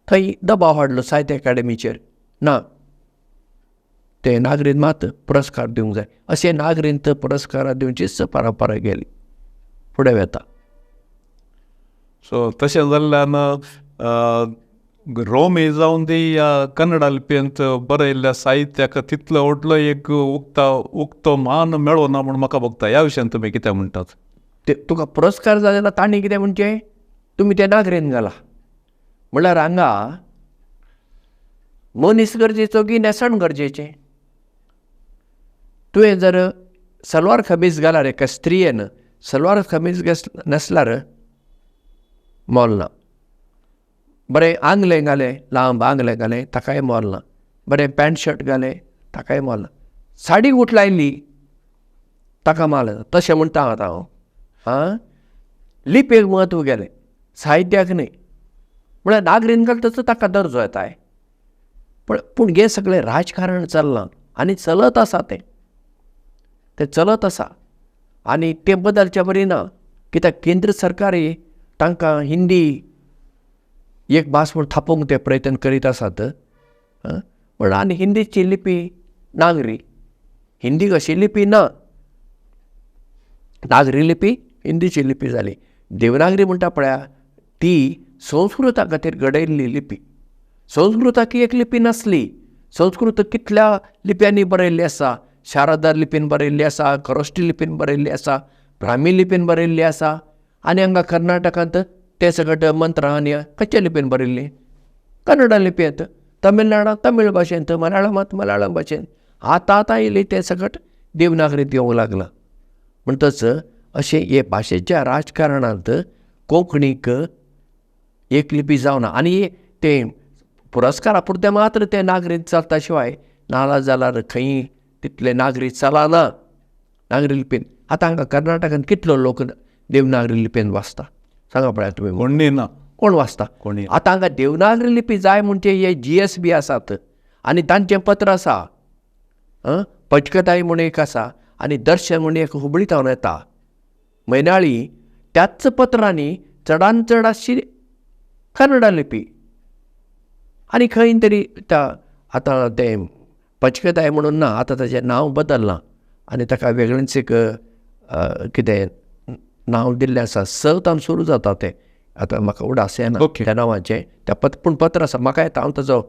थंय दबाव हाडलो साहित्य अकादेमीचेर, ना ते नागरीन मात पुरस्कार दिवंक जाय. अशें नागरीन पुरस्कार दिवचीच परंपरा गेली फुडें वता. सो तशें जाल्ल्यान रोमी जावन दी या कन्नडा लिपयेंत बरयल्ल्या साहित्याक तितलो व्हडलो एक उक्तो मान मेळना म्हूण म्हाका भोगता. ह्या विशयान तुमी कितें म्हणटात? ते तुका पुरस्कार जाय जाल्यार तांणी कितें म्हणचें, तुमी तें नागरीन घाला. म्हणल्यार हांगा मनीस गरजेचो की न्हेसण गरजेचें. तुवें जर सलवार खमीज घाल्यार एका स्त्रियेन सलवार खमीज न्हेसल्यार मोल ना, बरें आंगलें घालें, लांब आंगलें घालें ताकाय मोल ना, बरें पॅन्ट शर्ट घालें ताकाय मोल ना, साडी गुठलायली ताका माल. तशें म्हणटा आतां हांव. आं, लिपयेक म्हत्व गेलें, साहित्याक न्हय. म्हळ्यार नागरीन घालतच ताका दर्जो येताय. पूण हें सगळें राजकारण चल्लां आनी चलत आसा, तें तें चलत आसा आनी तें बदलचें बरी ना. कित्याक केंद्र सरकारय तांकां हिंदी एक भास म्हूण थापोवंक ते प्रयत्न करीत आसात. पूण आनी हिंदीची लिपी नागरी, हिंदी अशी लिपी ना, नागरी लिपी हिंदीची लिपी जाली. देवनागरी म्हणटा पळया ती संस्कृता खातीर घडयल्ली लिपी. संस्कृताक एक लिपी नासली. संस्कृत कितल्या लिपयांनी बरयल्ली आसा, शारदा लिपीन बरयल्ली आसा, खरोष्टी लिपीन बरयल्ली आसा, ब्राह्मी लिपीन बरयल्ली आसा. आनी हांगा कर्नाटकांत ते सगळे मंत्रां आनी खंयच्या लिपीन बरयल्ली, कन्नडा लिपयेंत, तमिळनाडांत तमीळ भाशेंत, मलयाळमांत मलयाळम भाशेंत. आतां आतां येयली तें सगळें देवनागरींत येवंक लागलां. म्हणटच अशें हे भाशेच्या राजकारणांत कोंकणीक एक लिपी जावना. आनी तें पुरस्कारा पुरतें मात्र तें नागरींत चलता शिवाय नाला जाल्यार खंय तितलें नागरी चलना नागरी लिपीन. आतां हांगा कर्नाटकांत कितलो लोक देवनागरी लिपीन वाचता सांगा पळया तुमी, कोण ना, कोण वाचता? कोणी. आतां हांगा देवनागरी लिपी जाय म्हणजे हे GSB आसात आनी तांचें पत्र आसा, पचकताई म्हूण एक आसा आनी दर्शन म्हूण एक हुबळी थावन येता म्हयन्याळी. त्याच पत्रांनी चडान चड आसची कन्नडा लिपी आनी खंय तरी त्या आतां तें पचकताय म्हणून ना, आतां ताचें नांव बदल्लां आनी ताका वेगळेंच एक कितें नांव दिल्लें आसा, स तान सुरू जाता तें, आतां म्हाका उडास येना त्या नांवाचें. त्या पूण पत्र आसा म्हाका येता, हांव ताजो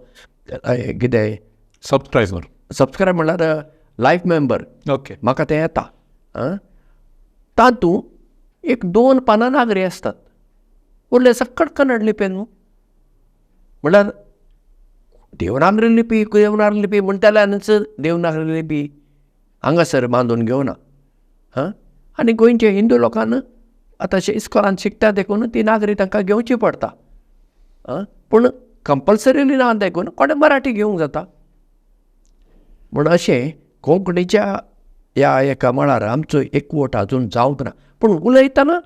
कितें सबस्क्रायबर, सबस्क्रायब म्हणल्यार लायफ मेंबर, ओके, म्हाका तें येता. तातूंत एक 2 पानां नागरी आसतात, उरले सकट कन्नड लिपयेन न्हू. म्हणल्यार देवनागरी लिपी देवनागरी लिपी म्हणटल्यानच देवनागरी लिपी हांगासर बांदून घेवना. हां, आनी गोंयचे हिंदू लोकांक आतां इस्कॉलान शिकता देखून ती नागरी तांकां घेवची पडटा. पूण कंपल्सरीली ना देखून कोणें मराठी घेवंक जाता. म्हूण अशें कोंकणीच्या ह्या एका मळार आमचो एकवट आजून जावंक ना. पूण उलयतना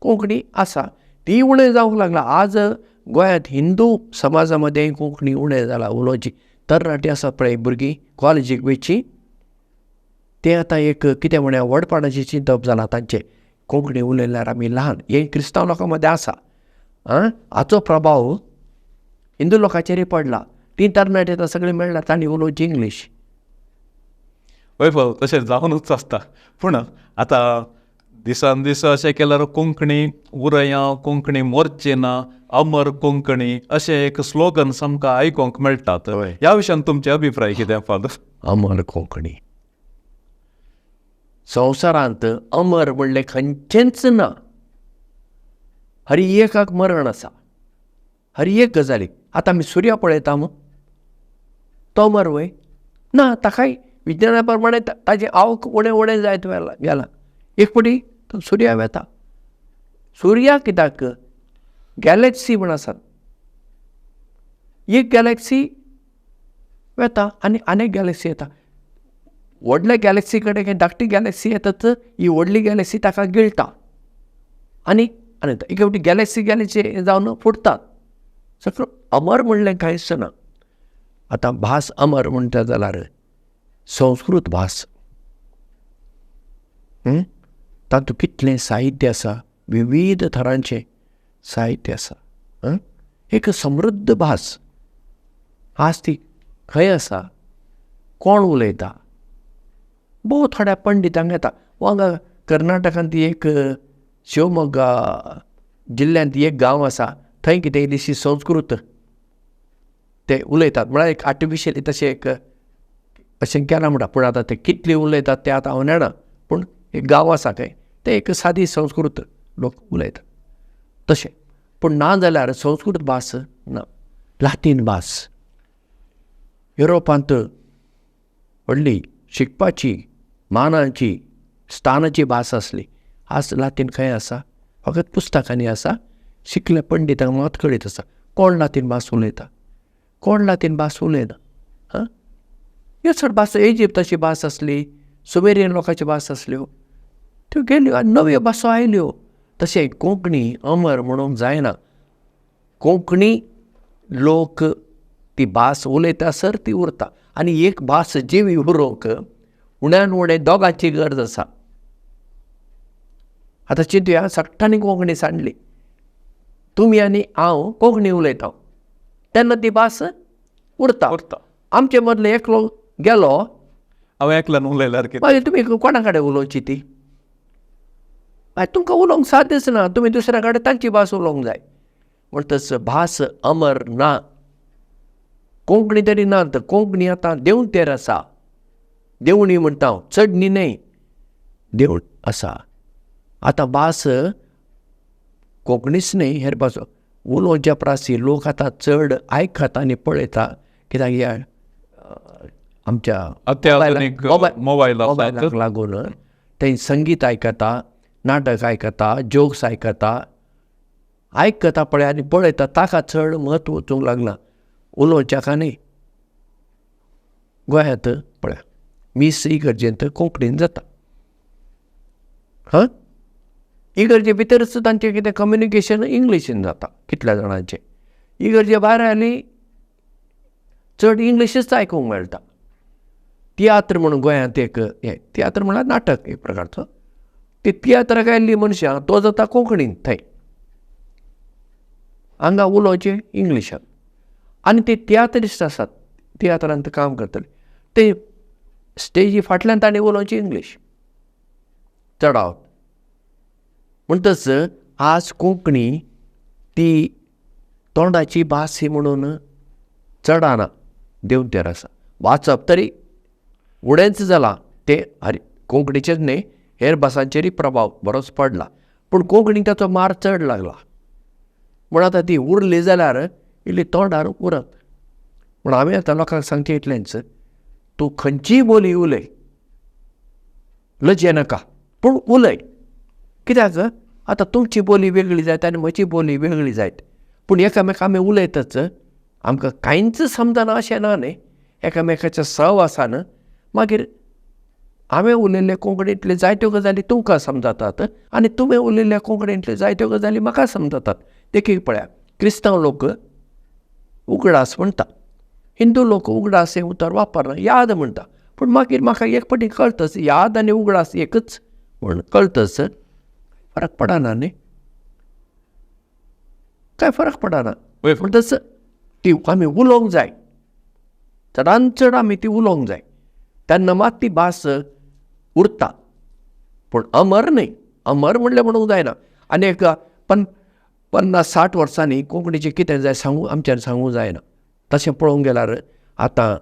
कोंकणी आसा ती उणें जावंक लागला. आज गोंयांत हिंदू समाजा मदें कोंकणी उणें जाला उलोवची. तरणाटी आसा पळय भुरगीं कॉलेजीक वयची, तें आतां एक कितें म्हणया व्हडपणाचें चिंतप जालां तांचें, कोंकणी उलयल्यार आमी ल्हान. हें क्रिस्तांव लोकां मदें आसा. हाचो प्रभाव हिंदू लोकांचेरय पडला. तीं तरणाटी आतां सगळीं मेळ्ळा तांणी उलोवची इंग्लीश. वैभव तशें जावनूच आसता. पूण आतां दिसान दीस अशें केल्यार कोंकणी उरया, कोंकणी मोरची ना, अमर कोंकणी अशें एक स्लोगन आमकां आयकूंक मेळटात. ह्या विशयान तुमचे अभिप्राय कितें फादर? अमर कोंकणी संवसारांत अमर म्हणलें खंयचेंच ना. हर एकाक मरण आसा, हर एक गजालीक. आतां आमी सुर्या पळयता मू, तो अमर वय ना, ताकाय विज्ञाना प्रमाणे ताजें आवक उणें उणें जायत गेलां. एक फावटी तो सुर्या वेता. सुर्या कित्याक गॅलेक्सी म्हण आसात, एक गॅलेक्सी वेता आनी आनीक गॅलेक्सी येता. व्हडल्या गॅलेक्सी कडेन धाकटी गॅलेक्सी येतात, ही व्हडली गॅलेक्सी ताका गिळटा आनी आनी एक फावटी गॅलेक्सी गॅलेक्सी जावन फुटतात. सगळो अमर म्हणलें कांयच ना. आतां भास अमर म्हणटा जाल्यार संस्कृत भास, तातूंत कितलें साहित्य आसा, विविध थरांचें साहित्य आसा. एक समृद्ध भास आज ती खंय आसा, कोण उलयता, भोव थोड्या पंडितांक येता. हांगा कर्नाटकांत एक शिवमोग्गा जिल्ल्यांत एक गांव आसा, थंय कितें इल्लीशी संस्कृत ते उलयतात, म्हळ्यार एक आर्टिफिशियली तशें एक अशें केलां म्हणटा. पूण आतां ते कितले उलयतात तें आतां हांव नेणा, पूण एक गांव आसा थंय ते एक सादी संस्कृत लोक उलयतात तशें. पूण ना जाल्यार संस्कृत भास ना, लातीन भास युरोपांत व्हडली शिकपाची मानाची स्थानाची भास आसली. आज लातीन खंय आसा, फकत पुस्तकांनी आसा, शिकले पंडितांक मात कळीत आसा. कोण लातीन भास उलयता, कोण लातीन भास उलयना. हां, ह्यो चड भास इजिप्ताची भास आसली, सुमेरियन लोकांची भास आसल्यो, त्यो गेल्यो आनी नव्यो भासो आयल्यो. तशें कोंकणी अमर म्हणूंक जायना. कोंकणी लोक ती भास उलयता सर ती उरता. आनी एक भास जिवी उरोवंक उण्यान उणें दोगांची गरज आसा. आतां चिंतुया, सगळ्यांनी कोंकणी सांडली, तुमी आनी हांव कोंकणी उलयता तेन्ना ती भास उरता. आमचे मदलो एकलो गेलो, हांवें एकल्यान उलयल्यार कितें, मागीर तुमी कोणा कडेन उलोवची ती? मागीर तुमकां उलोवंक साध्यच ना, तुमी दुसऱ्या कडेन तांची भास उलोवंक जाय. म्हणटच भास अमर ना. कोंकणी तरी ना, तर कोंकणी आतां देंवतेर आसा. देवणी म्हणटा हांव, चडणी न्हय, देवण आसा. आतां भास कोंकणीच न्हय, हेर भासो उलोवच्या प्रासी लोक आतां चड आयकता आनी पळयता. कित्याक ह्या आमच्या अत्याधुनीक मोबायलाक लागून थंय संगीत आयकता, नाटक आयकता, जोक्स आयकता, आयकता पळय आनी पळयता, ताका चड म्हत्व वचूंक लागलां, उलोवच्याक न्हय. गोंयांत पळया मीस इगर्जेंत कोंकणीन जाता. हां, इगर्जे भितरच तांचें कितें कम्युनिकेशन इंग्लिशीन जाता कितल्या जाणांचें. इगर्जे भायर आयली चड इंग्लिशच आयकूंक मेळटा. तियात्र म्हणून गोंयांत एक हें तियात्र म्हळ्यार नाटक एक प्रकारचो. ते तियात्राक आयिल्लीं मनशां तो जाता कोंकणीन, थंय हांगा उलोवचें इंग्लिशान. आनी ते तियात्रिस्ट आसात, तियात्रांत काम करतले, ते स्टेजी फाटल्यान तांणी उलोवची इंग्लीश चडावत. म्हणटच आज कोंकणी ती तोंडाची भास ही म्हणून चडना, देंवतेर आसा. वाचप तरी उणेंच जालां, तें हरी कोंकणीचेच न्हय हेर भासांचेरय प्रभाव बरोच पडला, पूण कोंकणीक ताचो मार चड लागला. म्हूण आतां ती उरली जाल्यार इल्ली तोंडार उरत. पूण हांवें आतां लोकांक सांगचें इतलेंच, तूं खंयचीय बोली उलय, लजे नाका, पूण उलय. कित्याक आतां तुमची बोली वेगळी जायत आनी म्हजी बोली वेगळी जायत, पूण एकामेका आमी उलयतच आमकां कांयच समजना अशें ना न्ही, एकामेकाच्या सहवासान मागीर हांवें उलयल्ले कोंकणींतल्यो जायत्यो गजाली तुमकां समजतात आनी तुवें उलयल्ल्या कोंकणींतल्यो जायत्यो गजाली म्हाका समजतात. देखीक पळया, क्रिस्तांव लोक उगडास म्हणटा, हिंदू लोक उगडास हें उतर वापरना, याद म्हणटा. पूण मागीर म्हाका एक फावटी कळटच याद आनी उगडास एकच म्हूण कळटच, फरक पडना न्ही, कांय फरक पडना. म्हणटच ती आमी उलोवंक जाय, चडान चड आमी ती उलोवंक जाय, तेन्ना मात ती भास उरता. पूण अमर न्हय, अमर म्हणलें म्हणूंक जायना. आनी एक 50-60 वर्सांनी कोंकणीचें कितें जाय सांगू आमच्यान सांगूंक जायना. तशें पळोवंक गेल्यार आतां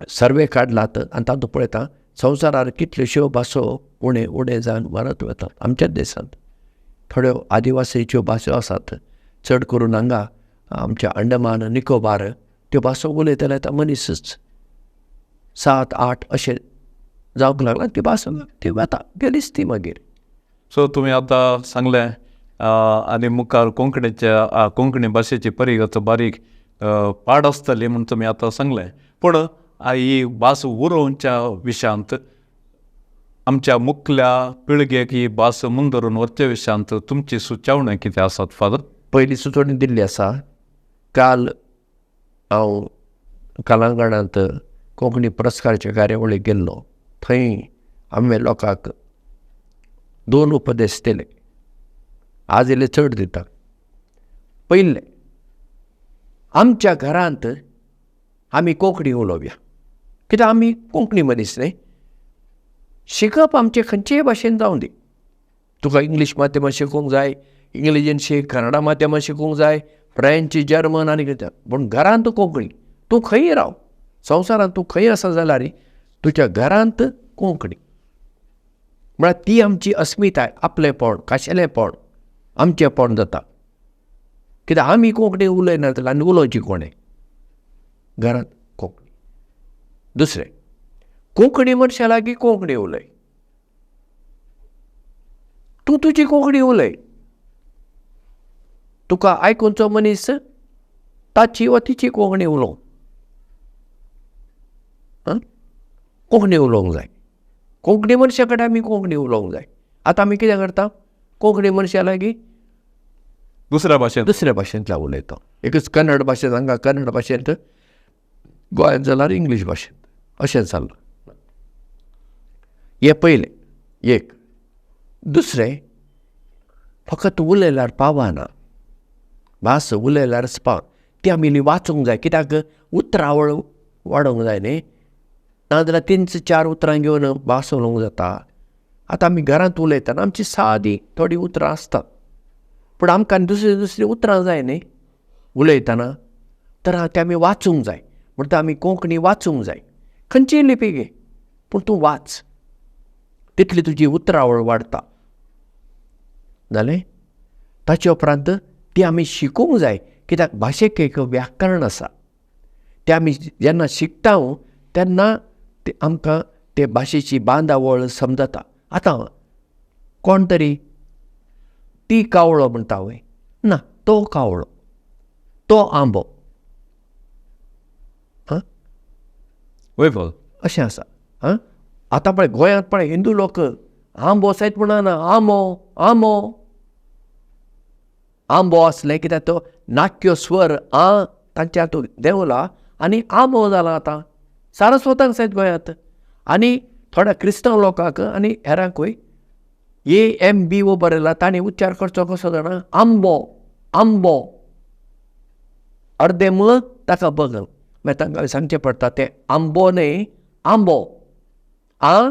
सर्वे काडलात आनी तातूंत पळयता संवसारार कितल्योश्यो भासो उणें उणें जावन मरत वतात. आमच्याच देशांत थोड्यो आदिवासीच्यो भासो आसात, चड करून हांगा आमच्या अंडमान निकोबार त्यो भासो उलयतले आतां मनीसच 7-8 अशें जावंक लागला, ती भास ती वता गेलीच ती मागीर. सो तुमी आतां सांगलें आनी मुखार कोंकणीच्या कोंकणी भाशेची परिगत बारीक पाड आसतली म्हूण तुमी आतां सांगलें. पूण ही भास उलोवच्या विशयांत आमच्या मुखल्या पिळगेक ही भास मुंदरून व्हरच्या विशयांत तुमची सुचोवण्यो कितें आसात फादर? पयली सुचोवणी दिल्ली आसा. काल हांव कलांगणांत कोंकणी पुरस्काराच्या कार्यावळीक गेल्लो, थंय आमी लोकांक 2 उपदेश दिले, आज इल्ले चड दिता. पयलें, आमच्या घरांत आमी कोंकणी उलोवया, कित्याक आमी कोंकणी मनीस न्ही. शिकप आमचें खंयचेय भाशेन जावं दी, तुका इंग्लीश माध्यमांत शिकूंक जाय, इंग्लिजीन शीक, कन्नडा माध्यमांत शिकूंक जाय, फ्रेंच, जर्मन आनी कितें, पूण घरांत कोंकणी. तूं खंय राव संवसारांत, तूं खंय आसा जाल्यार तुज्या घरांत कोंकणी. म्हळ्यार ती आमची अस्मिताय, आपलेपण, खाशेलेपण, आमचेपण जाता. कित्याक आमी कोंकणी उलयना जाल्यार आनी उलोवची कोणें? घरांत कोंकणी. दुसरें, कोंकणी मनशां लागीं कोंकणी उलय, तूं तुजी कोंकणी उलय, तुका आयकुचो मनीस ताची वा तिची कोंकणी उलोवं, कोंकणी उलोवंक जाय. कोंकणी मनशा कडेन आमी कोंकणी उलोवंक जाय. आतां आमी कितें करता, कोंकणी मनशां लागीं दुसऱ्या भाशेंत, दुसऱ्या भाशेंतल्यान उलयता. एकच कन्नड भाशेंत, हांगा कन्नड भाशेंत, गोंयांत जाल्यार इंग्लीश भाशेंत, अशें चल्लां. हें पयलें एक. दुसरें, फकत उलयल्यार पावना, भास उलयल्यारच पाव, ती आमी वाचूंक जाय. कित्याक उतरावळ वाडोवंक जाय न्ही, नाजाल्यार 3-4 उतरां घेवन भास उलोवंक जाता. आतां आमी घरांत उलयतना आमची सादी थोडीं उतरां आसतात, पूण आमकां दुसरीं दुसरीं उतरां जाय न्ही उलयतना, तर ते आमी वाचूंक जाय. म्हणटा आमी कोंकणी वाचूंक जाय, खंयचीय लिपी घे पूण तूं वाच, तितली तुजी उतरावळ वाडटा. जालें. ताचे उपरांत ती आमी शिकूंक जाय, कित्याक भाशेक एक व्याकरण आसा, तें आमी जेन्ना शिकता तेन्ना ते आमकां ते भाशेची बांदावळ समजता. आतां कोण तरी ती कावळो म्हणटा वय, ना तो कावळो, तो आंबो, हां वय बोल, अशें आसा. हां, आतां पळय गोंयांत पळय हिंदू लोक आंबो सयत म्हणना, आंबो आंबो आंबो आसलें कित्याक तो नाक्यो स्वर आ तांच्या हातूंत देंवला आनी आंबो जाला आतां सारस्वतांक सयत गोंयांत. आनी थोड्या क्रिस्तांव लोकांक आनी हेरांकूय ए एम बी ओ बरयला, तांणी उच्चार करचो कसो जाणा, आंबो आंबो, अर्दे म ताका बग. मागीर तांकां सांगचें पडटा तें आंबो न्हय आंबो, आ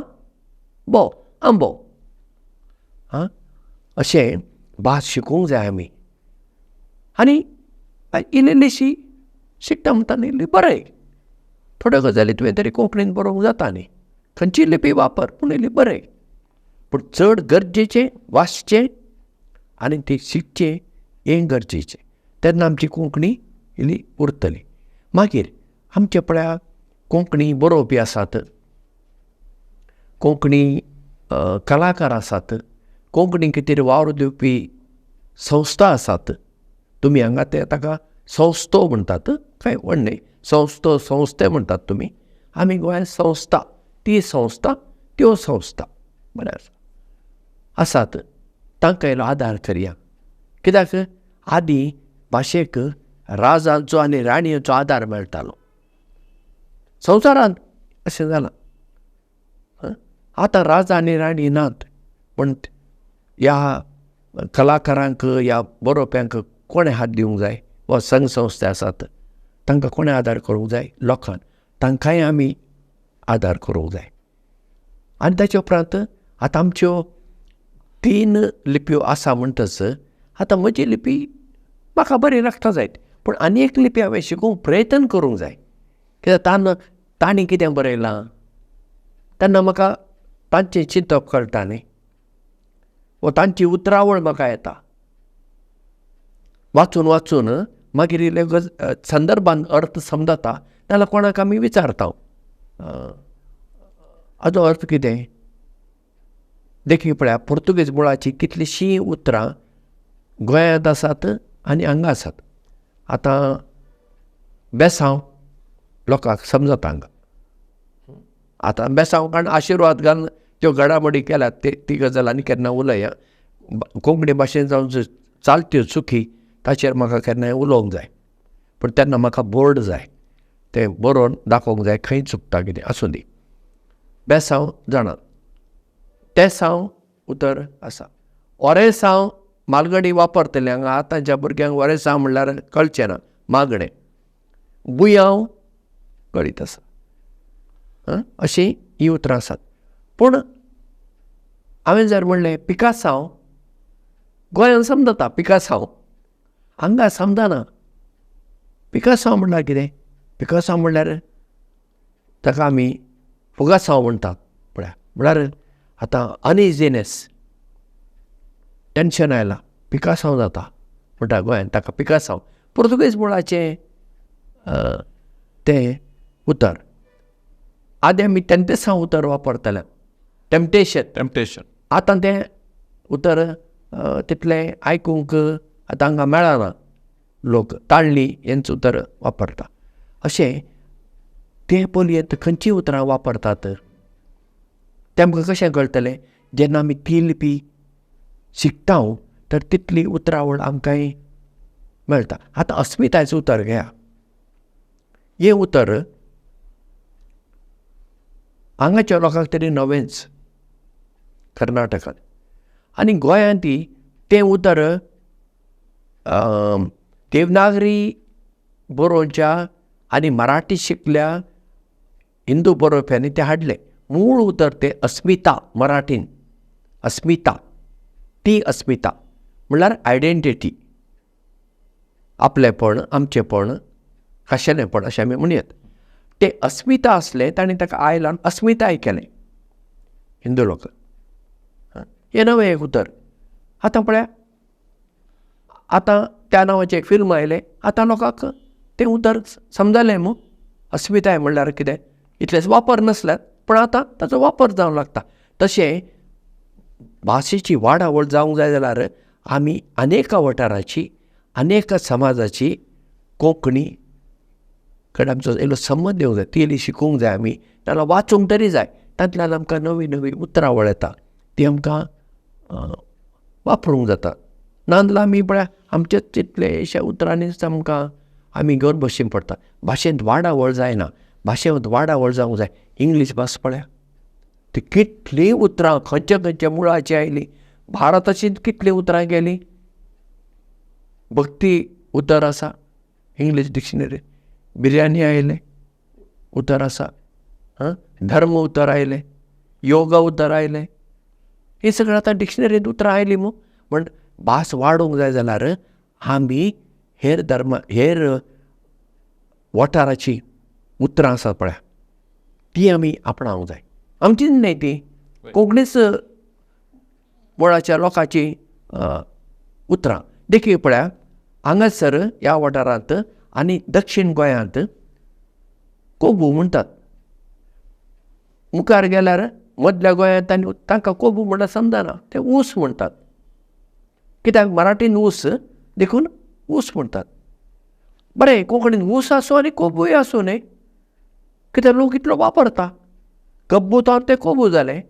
बो आंबो. आं, अशें भास शिकूंक जाय आमी. आनी इल्ली इल्लीशी शिकता म्हणटा न्ही इल्ली बरय, थोड्यो गजाली तुवें तरी कोंकणीन बरोवंक जाता न्ही, खंयची लिपी वापर पूण इल्ली बरय. पूण चड गरजेचें वाचचें आनी ती शिकचें हें गरजेचें, तेन्ना आमची कोंकणी इल्ली उरतली. मागीर आमचे पळया कोंकणी बरोवपी आसात, कोंकणी कलाकार आसात, कोंकणी खातीर वावर दिवपी संस्था आसात. तुमी हांगा ते ताका संस्थो म्हणटात, कांय व्हड न्हय, संस्थो संस्थे म्हणटात तुमी, आमी गोंयांत संस्था, ती संस्था त्यो संस्था बरें आसा आसात, तांकां इल्लो आदार करया. कित्याक आदीं भाशेक राजांचो आनी राणयेचो आदार मेळटालो, संवसारांत अशें जालां. आतां राजा आनी राणी नात, पूण ह्या कलाकारांक ह्या बरोवप्यांक कोणें हात दिवंक जाय, वा संघ संस्था आसात तांकां कोणें आदार करूंक जाय, लोकांक, तांकांय आमी आदार करूंक जाय. आनी ताचे उपरांत आतां आमच्यो 3 लिपयो आसा म्हणटच आतां म्हजी लिपी म्हाका बरी लागता जायत, पूण आनी एक लिपी हांवें शिकूंक प्रयत्न करूंक जाय. कित्याक तांणी कितें बरयलां तेन्ना म्हाका तांचें चिंतप कळटा न्ही, वा तांची उतरावळ म्हाका येता. वाचून वाचून मागीर इल्ले संदर्भान अर्थ समजता, नाजाल्यार कोणाक आमी विचारता हाजो अर्थ कितें. देखीक पळया पुर्तुगेज मुळाचीं कितलींशीं उतरां गोंयांत आसात आनी हांगा आसात. आतां बेसांव लोकांक समजता हांगा, आतां बेसांव कारण आशिर्वाद घालून त्यो घडामोडी केल्यात ती गजाल आनी केन्ना उलया. कोंकणी भाशेन जावन चालत्यो चुकी ताचेर म्हाका केन्नाय उलोवंक जाय, पूण तेन्ना म्हाका बोर्ड जाय, तें बरोवन दाखोवंक जाय खंय चुकता कितें. आसूं दी. बेसांव जाणा, तेसांव उतर आसा, ओरेसांव मालगडी वापरतले हांगा, आतांच्या भुरग्यांक ओरेसांव म्हणल्यार कळचें ना, मागणें, बुयांव कळीत आसा. अशीं हीं उतरां आसात. पूण हांवें जर म्हणलें पिकासांव, गोंयांत समजता पिकासांव, हांगा समजना. पिकासांव म्हणल्यार कितें? पिकासांव म्हणल्यार ताका आमी फुगासांव म्हणटात पळया, म्हणल्यार आतां अनइजिनेस, टेंशन आयलां, पिकासांव जाता म्हणटा गोंयांत ताका पिकासांव. पुर्तुगेज मुळाचें तें उतर. आदीं आमी तेंतेसांव उतर वापरताले, टेम्पटेशन, टेम्पटेशन. आतां तें उतर तितलें आयकूंक आतां हांगा मेळना, लोक ताळणी हेंच उतर वापरता. अशें ते बोलयेंत खंयचीं उतरां वापरतात तें आमकां कशें कळटलें? जेन्ना आमी ती लिपी शिकता तर तितली उतरावळ आमकांय मेळटा. आतां अस्मितायेचें उतर घेया. हें उतर हांगाच्या लोकांक तरी नवेंच, कर्नाटकांत आनी गोंयांत तें उतर देवनागरी बरोवच्या आनी मराठी शिकल्या हिंदू बरोवप्यांनी तें हाडलें. मूळ उतर तें अस्मिता, मराठीन अस्मिता, ती अस्मिता म्हणल्यार आयडेंटिटी, आपलेपण, आमचेपण, खाशेलेपण अशें आमी म्हणयत. तें अस्मिता आसलें ताणें ताका I लावन अस्मिताय केलें हिंदू लोक. हें नवें एक उतर. आतां पळया, आतां त्या नांवाचें एक फिल्म आयलें, आतां लोकांक तें उतर समजलें मू, अस्मिताय म्हणल्यार कितें. इतलेंच वापर नासल्यार पूण आतां ताचो वापर जावंक लागता. तशें भाशेची वाडावळ जावंक जाय जाल्यार आमी अनेका वाठाराची, अनेका समाजाची कोंकणी कडेन आमचो इल्लो संबंद येवंक जाय, ती इल्ली शिकूंक जाय आमी, नाजाल्यार वाचूंक तरी जाय. तातूंतल्यान आमकां नवी नवी उतरावळ येता, ती आमकां वापरूंक जाता. नाजाल्यार आमी पळया आमचेच तितलेशा उतरांनीच आमकां आमी घेवन बसचीं पडटा. भाशेंत वाडावळ जायना, भाशेंत वाडावळ जावंक जाय. इंग्लीश भास पळया, ती कितलीं उतरां खंयच्या खंयच्या मुळाचीं आयलीं. भारताची कितलीं उतरां गेलीं. भक्ती उतर आसा इंग्लीश डिक्शनरी, बिर्याणी आयलें उतर आसा, धर्म उतर आयलें, योगा उतर आयलें. हें सगळें आतां डिक्शनरींत उतरां आयलीं मू. म्हण भास वाडोवंक जाय जाल्यार आमी हेर धर्म, हेर वाठाराचीं उतरां आसात पळया, ती आमी आपणावंक जाय. आमचीच न्हय ती, कोंकणीच मुळाच्या लोकांची उतरां. देखीक पळया, हांगासर ह्या वाठारांत आनी दक्षीण गोंयांत कोबू म्हणटात. मुखार गेल्यार मदल्या गोंयांत आनी तांकां कोबू म्हणल्यार समजना, ते ऊस म्हणटात. कित्याक मराठीन ऊस, देखून ऊस म्हणटात. बरें, कोंकणीन ऊस आसूं आनी कोबूय आसूं न्हय, कित्याक लोक इतलो वापरता. कब्बू तो तें कोबू जालें,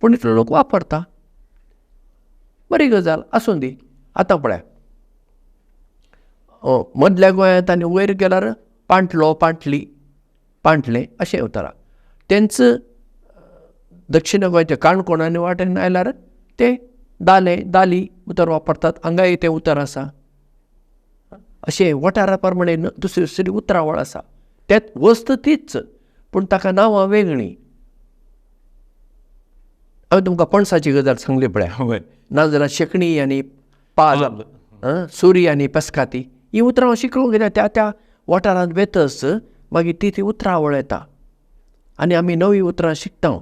पूण इतलो लोक वापरता. बरी गजाल आसूं दी. आतां पळया, मदल्या गोंयांत आनी वयर गेल्यार पांटलो, पांटली, पांटलें अशें उतरां. तेंच दक्षिण गोंयच्या काणकोण आनी वाटेन आयल्यार ते दालें, दाली उतर वापरतात. हांगाय तें उतर आसा. अशें वाठारा प्रमाणे दुसरी दुसरी उतरावळ आसा. तेच वस्त तीच, पूण ताका नांवां वेगळीं. हांवें तुमकां पणसाची गजाल सांगली पळया, नाजाल्यार शेकणी आनी पाल, सुरी आनी पेस्काती, ही उतरां शिकूंक कित्याक त्या त्या वाठारांत वेतच मागीर ती ती उतरावळ येता आनी आमी नवीं उतरां शिकता.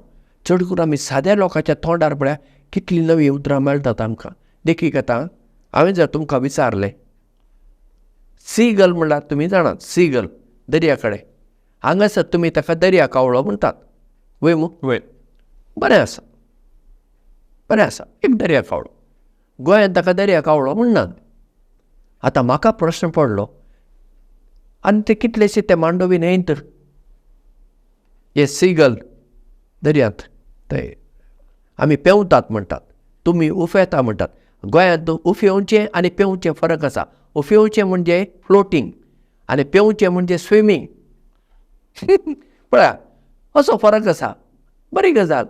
चड करून आमी साद्या लोकांच्या तोंडार पळया कितलीं नवीं उतरां मेळटात आमकां. देखीक आतां हांवें जर तुमकां विचारलें, सीगल म्हणल्यार तुमी जाणात, सीगल दर्या कडेन, हांगासर तुमी ताका दर्या कावळो म्हणटात, वय मू? वय. बरें आसा, बरें आसा, एक दर्या कावळो. गोंयांत ताका दर्या कावळो म्हणनात. आतां म्हाका प्रश्न पडलो, आनी ते कितलेशे ते मांडोवी न्हंयत हे सीगल दर्यांत ते आमी पेंवतात म्हणटात, तुमी उफेता म्हणटात. गोंयांत उफेवचें आनी पेंवचें फरक आसा. उफेवचें म्हणजे फ्लोटींग आनी पेंवचें म्हणजे स्विमींग. पळया असो फरक आसा. बरी गजाल.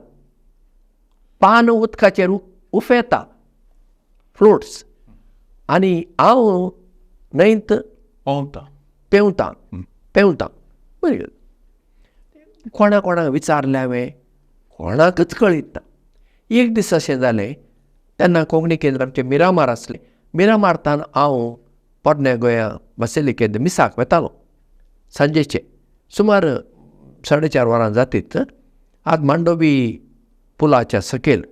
पान उदकाचेर उफेता, फ्लोट्स, आनी हांव न्हंयत पेंवता, पेंवता, पेंवता. बरी गजाल. कोणा कोणाक विचारलें हांवें, कोणाकच कळीत ना. एक दीस अशें जालें, तेन्ना कोंकणी केंद्र आमचें मिरामार आसलें. मिरामारतान हांव पोरण्या गोंया बासिलिकेंत मिसाक वेतालो सांजेचें, सुमार 4:30 वरां जातीत. आज मांडोवी पुलाच्या सकयल,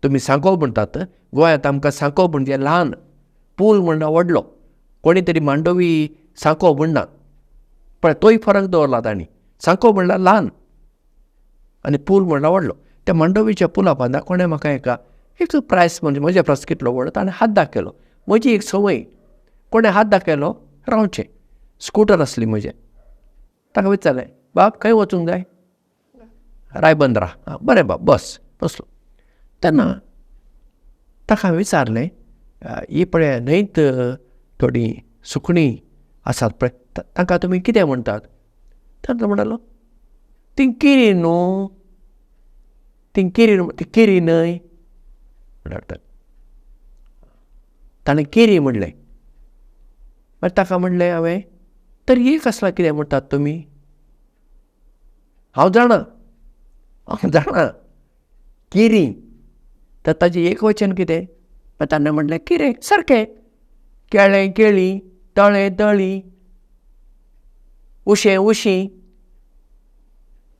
तुमी सांको म्हणटात, गोंयांत आमकां सांको म्हणजे ल्हान, पूल म्हणल्यार व्हडलो. कोणी तरी मांडोवी सांको म्हणना, पळय तोय फरक दवरला तांणी. सांको म्हणल्यार ल्हान आनी पूल म्हणल्यार व्हडलो. त्या मांडोवीच्या पुला बांदा कोणें म्हाका एका एक प्रायस म्हणजे म्हज्या प्रायस कितलो व्हड ताणें हात दाखयलो. म्हजी एक संवय, कोणें हात दाखयलो रावचें. स्कुटर आसली म्हजें. ताका विचारलें, बाब खंय वचूंक जाय? रायबंदरा. आं बरें बाब, बस. बसलो. तेन्ना ताका हांवें विचारलें, ही पळय न्हंयत थोडीं सुकणीं आसात पळय तांकां तुमी कितें म्हणटात? तर तो म्हणटालो ती किरी न्हू, ती किरी, ती किरी न्हय म्हणटात. ताणें केरी म्हणलें. मागीर ताका म्हणलें हांवें, तर एक आसला कितें म्हणटात तुमी? हांव जाणा, हांव जाणा केरी, तर ताजें एक वचन कितें? मागीर ताणें म्हणलें किरें सारकें, केळें केळीं, तळें तळीं, उशें उशीं,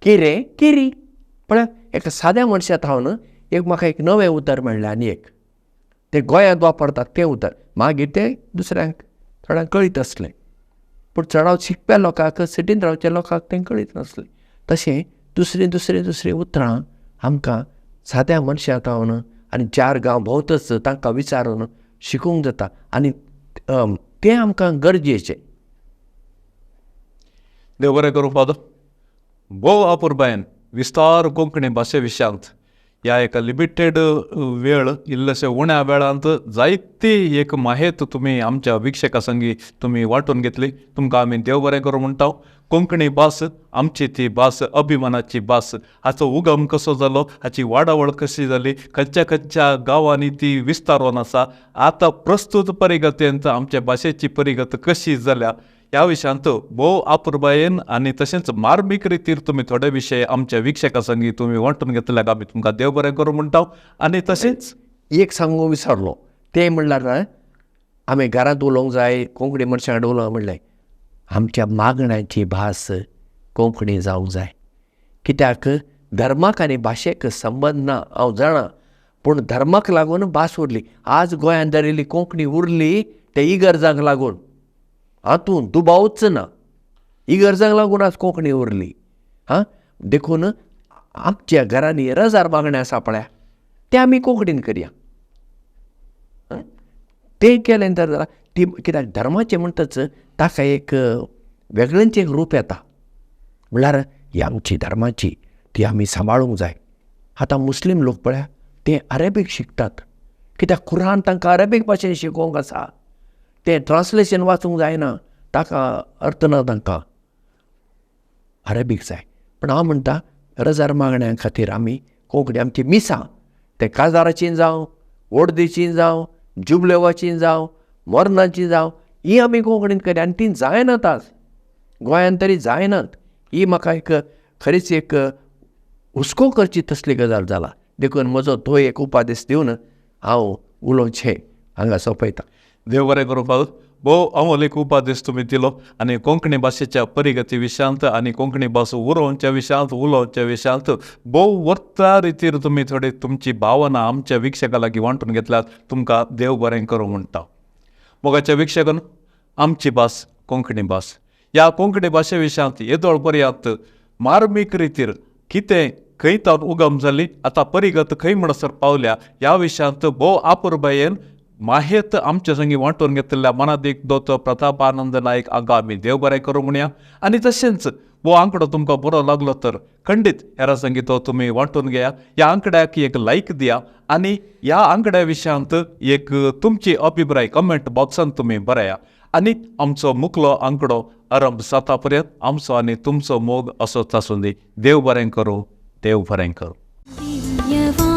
किरें केरी. पळय एका साद्या मनशा थावन एक म्हाका एक नवें उतर मेळ्ळें आनी एक तें गोंयांत वापरतात तें उतर. मागीर तें दुसऱ्यांक थोड्यांक कळीत आसलें, पूण चडावत शिकप्या लोकांक, सिटींत रावच्या लोकांक तें कळीत नासलें. तशें दुसरीं दुसरीं दुसरीं उतरां आमकां साद्या मनशां थावन आनी चार गांव भोंवतच तांकां विचारून शिकूंक जाता आनी तें आमकां गरजेचें. देव बरें करूं फादर. भोव अपुरबायेन विस्तार कोंकणी भाशे विशयांत ह्या एका लिमिटेड वेळ इल्लेशे उण्या वेळांत जायती एक माहेत तुमी आमच्या विक्षका संगी तुमी वांटून घेतली. तुमकां आमी देव बरें करूं म्हणटा. कोंकणी भास आमची ती भास, अभिमानाची भास, हाचो उगम कसो जालो, हाची वाडावळ कशी जाली, खंयच्या खंयच्या गांवांनी ती विस्तारोन आसा, आतां प्रस्तूत परिगतेंत आमच्या भाशेची परिगत कशी जाल्या ह्या विशयांत भोव अपुरबायेन आनी तशेंच मार्मीक रितीर तुमी थोडे विशय आमच्या विक्षका संगी तुमी वांटून घेतल्याक आमी तुमकां देव बरें करूं म्हणटा. आनी तशेंच एक सांगूंक विसरलो तें म्हणल्यार आमी घरांत उलोवंक जाय, कोंकणी मनशां कडेन उलोवंक म्हणलें, आमच्या मागण्यांची भास कोंकणी जावंक जाय. कित्याक धर्माक आनी भाशेक संबंद ना हांव जाणा, पूण धर्माक लागून भास उरली. आज गोंयांत जर इल्ली कोंकणी उरली ते इगर्जांक लागून, हातूंत दुबावच ना, इगर्जांक लागून आज कोंकणी उरली. हां, देखून आमच्या घरांनी रजार मागणें आसा पळया तें आमी कोंकणीन करया. तें केलें तर जाल्यार ती कित्याक धर्माचें म्हणटच ताका एक वेगळेंच एक रूप येता, म्हणल्यार ही आमची धर्माची ती आमी सांबाळूंक जाय. आतां मुस्लीम लोक पळया ते अरेबीक शिकतात, कित्याक कुरान तांकां अरेबीक भाशेन शिकोवंक आसा, तें ट्रान्सलेशन वाचूंक जायना, ताका अर्थ ना, तांकां अरेबीक जाय. पूण हांव म्हणटा रजार मागण्यां खातीर आमी कोंकणी आमची मिसां, ते काजाराची जावं, ओर्दीची जावं, जुबलेवाची जावं, मरणाची जावं, ही आमी कोंकणीन करया. आनी ती जायनात आज गोंयांत तरी जायनात. ही म्हाका एक खरीच एक हुस्को करची तसली गजाल जाला. देखून म्हजो तो एक उपादेश दिवन हांव उलोवचें हांगा सोंपयता. देव बरें करूं फादर. भोव अमोलीक उपादेश तुमी दिलो आनी कोंकणी भाशेच्या परिगती विशयांत आनी कोंकणी भास उरोवच्या विशयांत, उलोवच्या विशयांत भोव वर्ता रितीर तुमी थोडी तुमची भावना आमच्या विक्षका लागीं वांटून घेतल्यात. तुमकां देव बरें करूं म्हणटा. मोगाच्या विक्षकान, आमची भास कोंकणी भास, ह्या कोंकणी भाशे विशयांत येदोळ पर्यांत मार्मीक रितीर कितें खंय तावन उगम जाली, आतां परिगत खंय म्हणसर पावल्या ह्या विशयांत भोव अपुरबायेन माहेत आमच्या संगी वांटून घेतिल्ल्या मनादीक दोतोर प्रतापानंद नायक हांकां आमी देव बरें करूं म्हणया. आनी तशेंच हो आंकडो तुमकां बरो लागलो तर खंडीत हेरा संगी तो तुमी वांटून घेया, ह्या आंकड्याक एक लायक दिया आनी ह्या आंकड्या विशयांत एक तुमची अभिप्राय कमेंट बॉक्सान तुमी बरया. आनी आमचो मुकलो आंकडो आरंभ जाता पर्यंत आमचो आनी तुमचो मोग असोच आसूं दी. देव बरें करूं, देव बरें करूं.